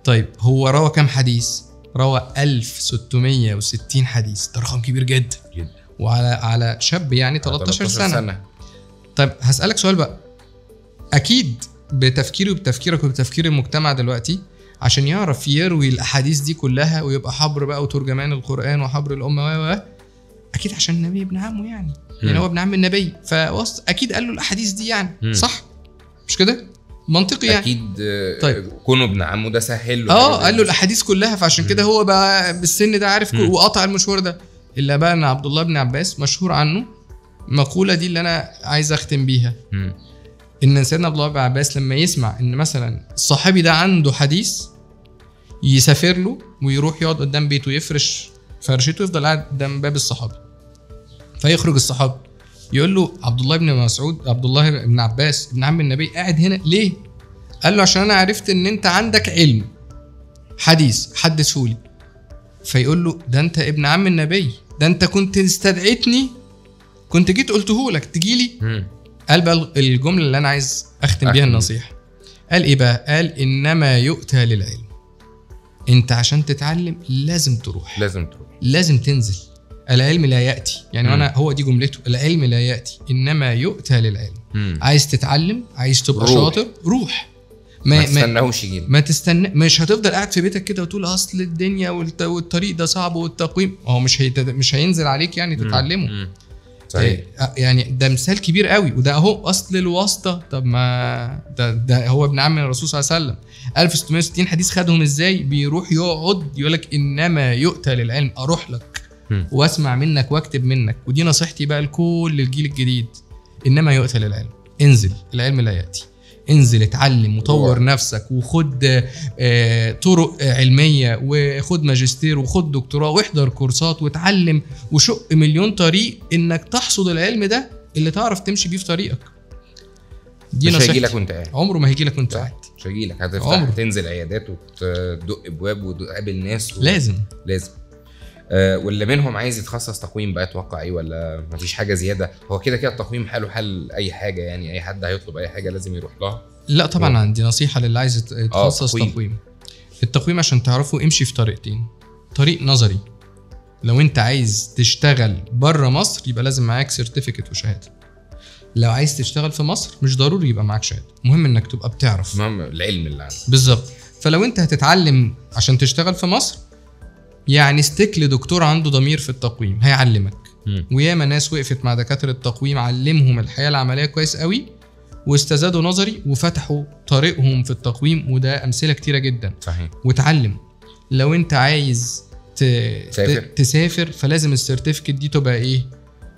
B: طيب هو روى كام حديث؟ روى 1660 حديث، ده رقم كبير جدا جدا، وعلى شاب يعني 13 سنة. طيب هسألك سؤال بقى، أكيد بتفكيري وبتفكيرك وبتفكير المجتمع دلوقتي عشان يعرف يروي الأحاديث دي كلها ويبقى حبر بقى وترجمان القرآن وحبر الأمة و أكيد عشان النبي ابن عمه يعني هو ابن عم النبي، فأكيد قال له الأحاديث دي يعني. صح مش كده؟ منطقي يعني
A: اكيد. طيب كونه ابن عمه ده سهل له،
B: قال له الاحاديث كلها، فعشان كده هو بقى بالسن ده عارف وقطع المشوار ده. الا بقى ان عبد الله بن عباس مشهور عنه المقولة دي اللي انا عايز اختم بيها، ان سيدنا عبد الله بن عباس لما يسمع ان مثلا الصحابي ده عنده حديث يسافر له ويروح يقعد قدام بيته، يفرش فرشته ويفضل قاعد قدام باب الصحابي. فيخرج الصحابي يقول له عبد الله بن مسعود، عبد الله بن عباس ابن عم النبي قاعد هنا ليه؟ قال له عشان انا عرفت ان انت عندك علم حديث حدثهولي. فيقول له ده انت ابن عم النبي، ده انت كنت استدعيتني، كنت جيت قلته لك تجيلي. قال بقى الجملة اللي انا عايز اختم بيها النصيحة، قال ايه بقى؟ قال انما يؤتى للعلم. انت عشان تتعلم لازم تروح،
A: لازم تروح،
B: لازم تنزل. العلم لا ياتي، يعني انا هو دي جملته، العلم لا ياتي انما يؤتى للعلم. عايز تتعلم، عايز تبقى شاطر، روح.
A: ما تستناهوش يجي،
B: ما تستنى، مش هتفضل قاعد في بيتك كده وتقول اصل الدنيا والطريق ده صعب والتقويم، هو مش هينزل عليك يعني تتعلمه.
A: صحيح.
B: يعني ده مثال كبير قوي، وده اهو اصل الواسطة. طب ما ده هو ابن عم الرسول صلى الله عليه وسلم، 1660 حديث خدهم ازاي؟ بيروح يقعد يقول لك انما يؤتى للعلم، اروح لك واسمع منك واكتب منك. ودي نصيحتي بقى لكل الجيل الجديد، انما يؤتى للعلم، انزل، العلم لا ياتي، انزل اتعلم وطور نفسك، وخد طرق علمية، وخد ماجستير وخد دكتوراه، واحضر كورسات واتعلم، وشق مليون طريق انك تحصد العلم ده اللي تعرف تمشي بيه في طريقك. دي
A: مش هيجي لك وانت قاعد،
B: عمره ما هيجي لك وانت قاعد،
A: مش هيجي لك. هتفتح تنزل عيادات وتدق ابواب وتقابل ناس
B: لازم.
A: واللي منهم عايز يتخصص تقويم بقى اتوقع ايه، ولا مفيش حاجة زيادة؟ هو كده كده التقويم حاله حال اي حاجة، يعني اي حد هيطلب اي حاجة لازم يروح لها.
B: لا طبعا عندي نصيحة للي عايز يتخصص تقويم. التقويم عشان تعرفه امشي في طريقتين. طريق نظري، لو انت عايز تشتغل بره مصر يبقى لازم معاك certificate وشهادة. لو عايز تشتغل في مصر مش ضروري يبقى معاك شهادة، المهم انك تبقى بتعرف،
A: المهم العلم اللي عندك
B: بالظبط. فلو انت هتتعلم عشان تشتغل في مصر، يعني stick لدكتور عنده ضمير في التقويم هيعلمك. وياما ناس وقفت مع دكاترة التقويم علمهم الحياة العملية كويس قوي، واستزادوا نظري وفتحوا طريقهم في التقويم، وده أمثلة كتيرة جدا.
A: صحيح.
B: وتعلم. لو انت عايز تسافر فلازم ال certificate دي تبقى ايه،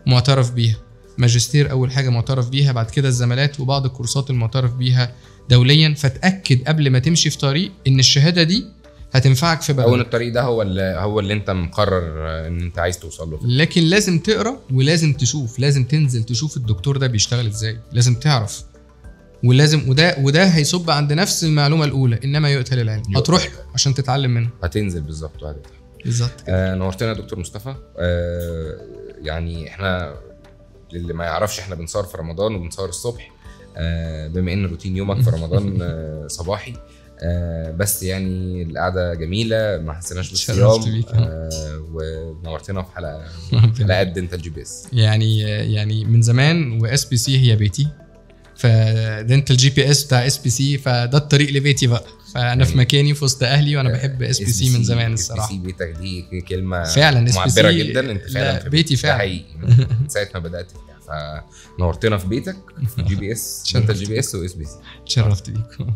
B: معترف بيها. ماجستير اول حاجة معترف بيها، بعد كده الزمالات وبعض الكورسات المعترف بيها دوليا. فتأكد قبل ما تمشي في طريق ان الشهادة دي هتنفعك في بلدك،
A: او ان الطريق ده هو اللي انت مقرر ان انت عايز توصل له.
B: لكن لازم تقرا ولازم تشوف، لازم تنزل تشوف الدكتور ده بيشتغل ازاي، لازم تعرف، ولازم وده هيصب عند نفس المعلومة الاولى، انما يؤتى للعلم. هتروح عشان تتعلم منه،
A: هتنزل بالظبط وهتتعلم
B: بالظبط كده.
A: نورتنا يا دكتور مصطفى. يعني احنا للي ما يعرفش احنا بنصور في رمضان وبنصور الصبح، بما ان روتين يومك في رمضان صباحي، بس يعني القعدة جميلة، ما حسيناش بالصيام، ونورتنا في حلقة Dental GPS.
B: يعني من زمان و SBC هي بيتي، ف Dental GPS بتاع SBC، فده الطريق لبيتي بقى، فانا يعني في مكاني في وسط اهلي، وانا بحب SBC من زمان الصراحة.
A: SBC بيتك دي كلمة
B: فعلا
A: معبرة جدا، انت فعلا في
B: بيتي فعلا
A: حقيقي من ساعة ما بدات فيها. فنورتنا في بيتك في GPS، Dental GPS و SBC.
B: اتشرفت بيكم.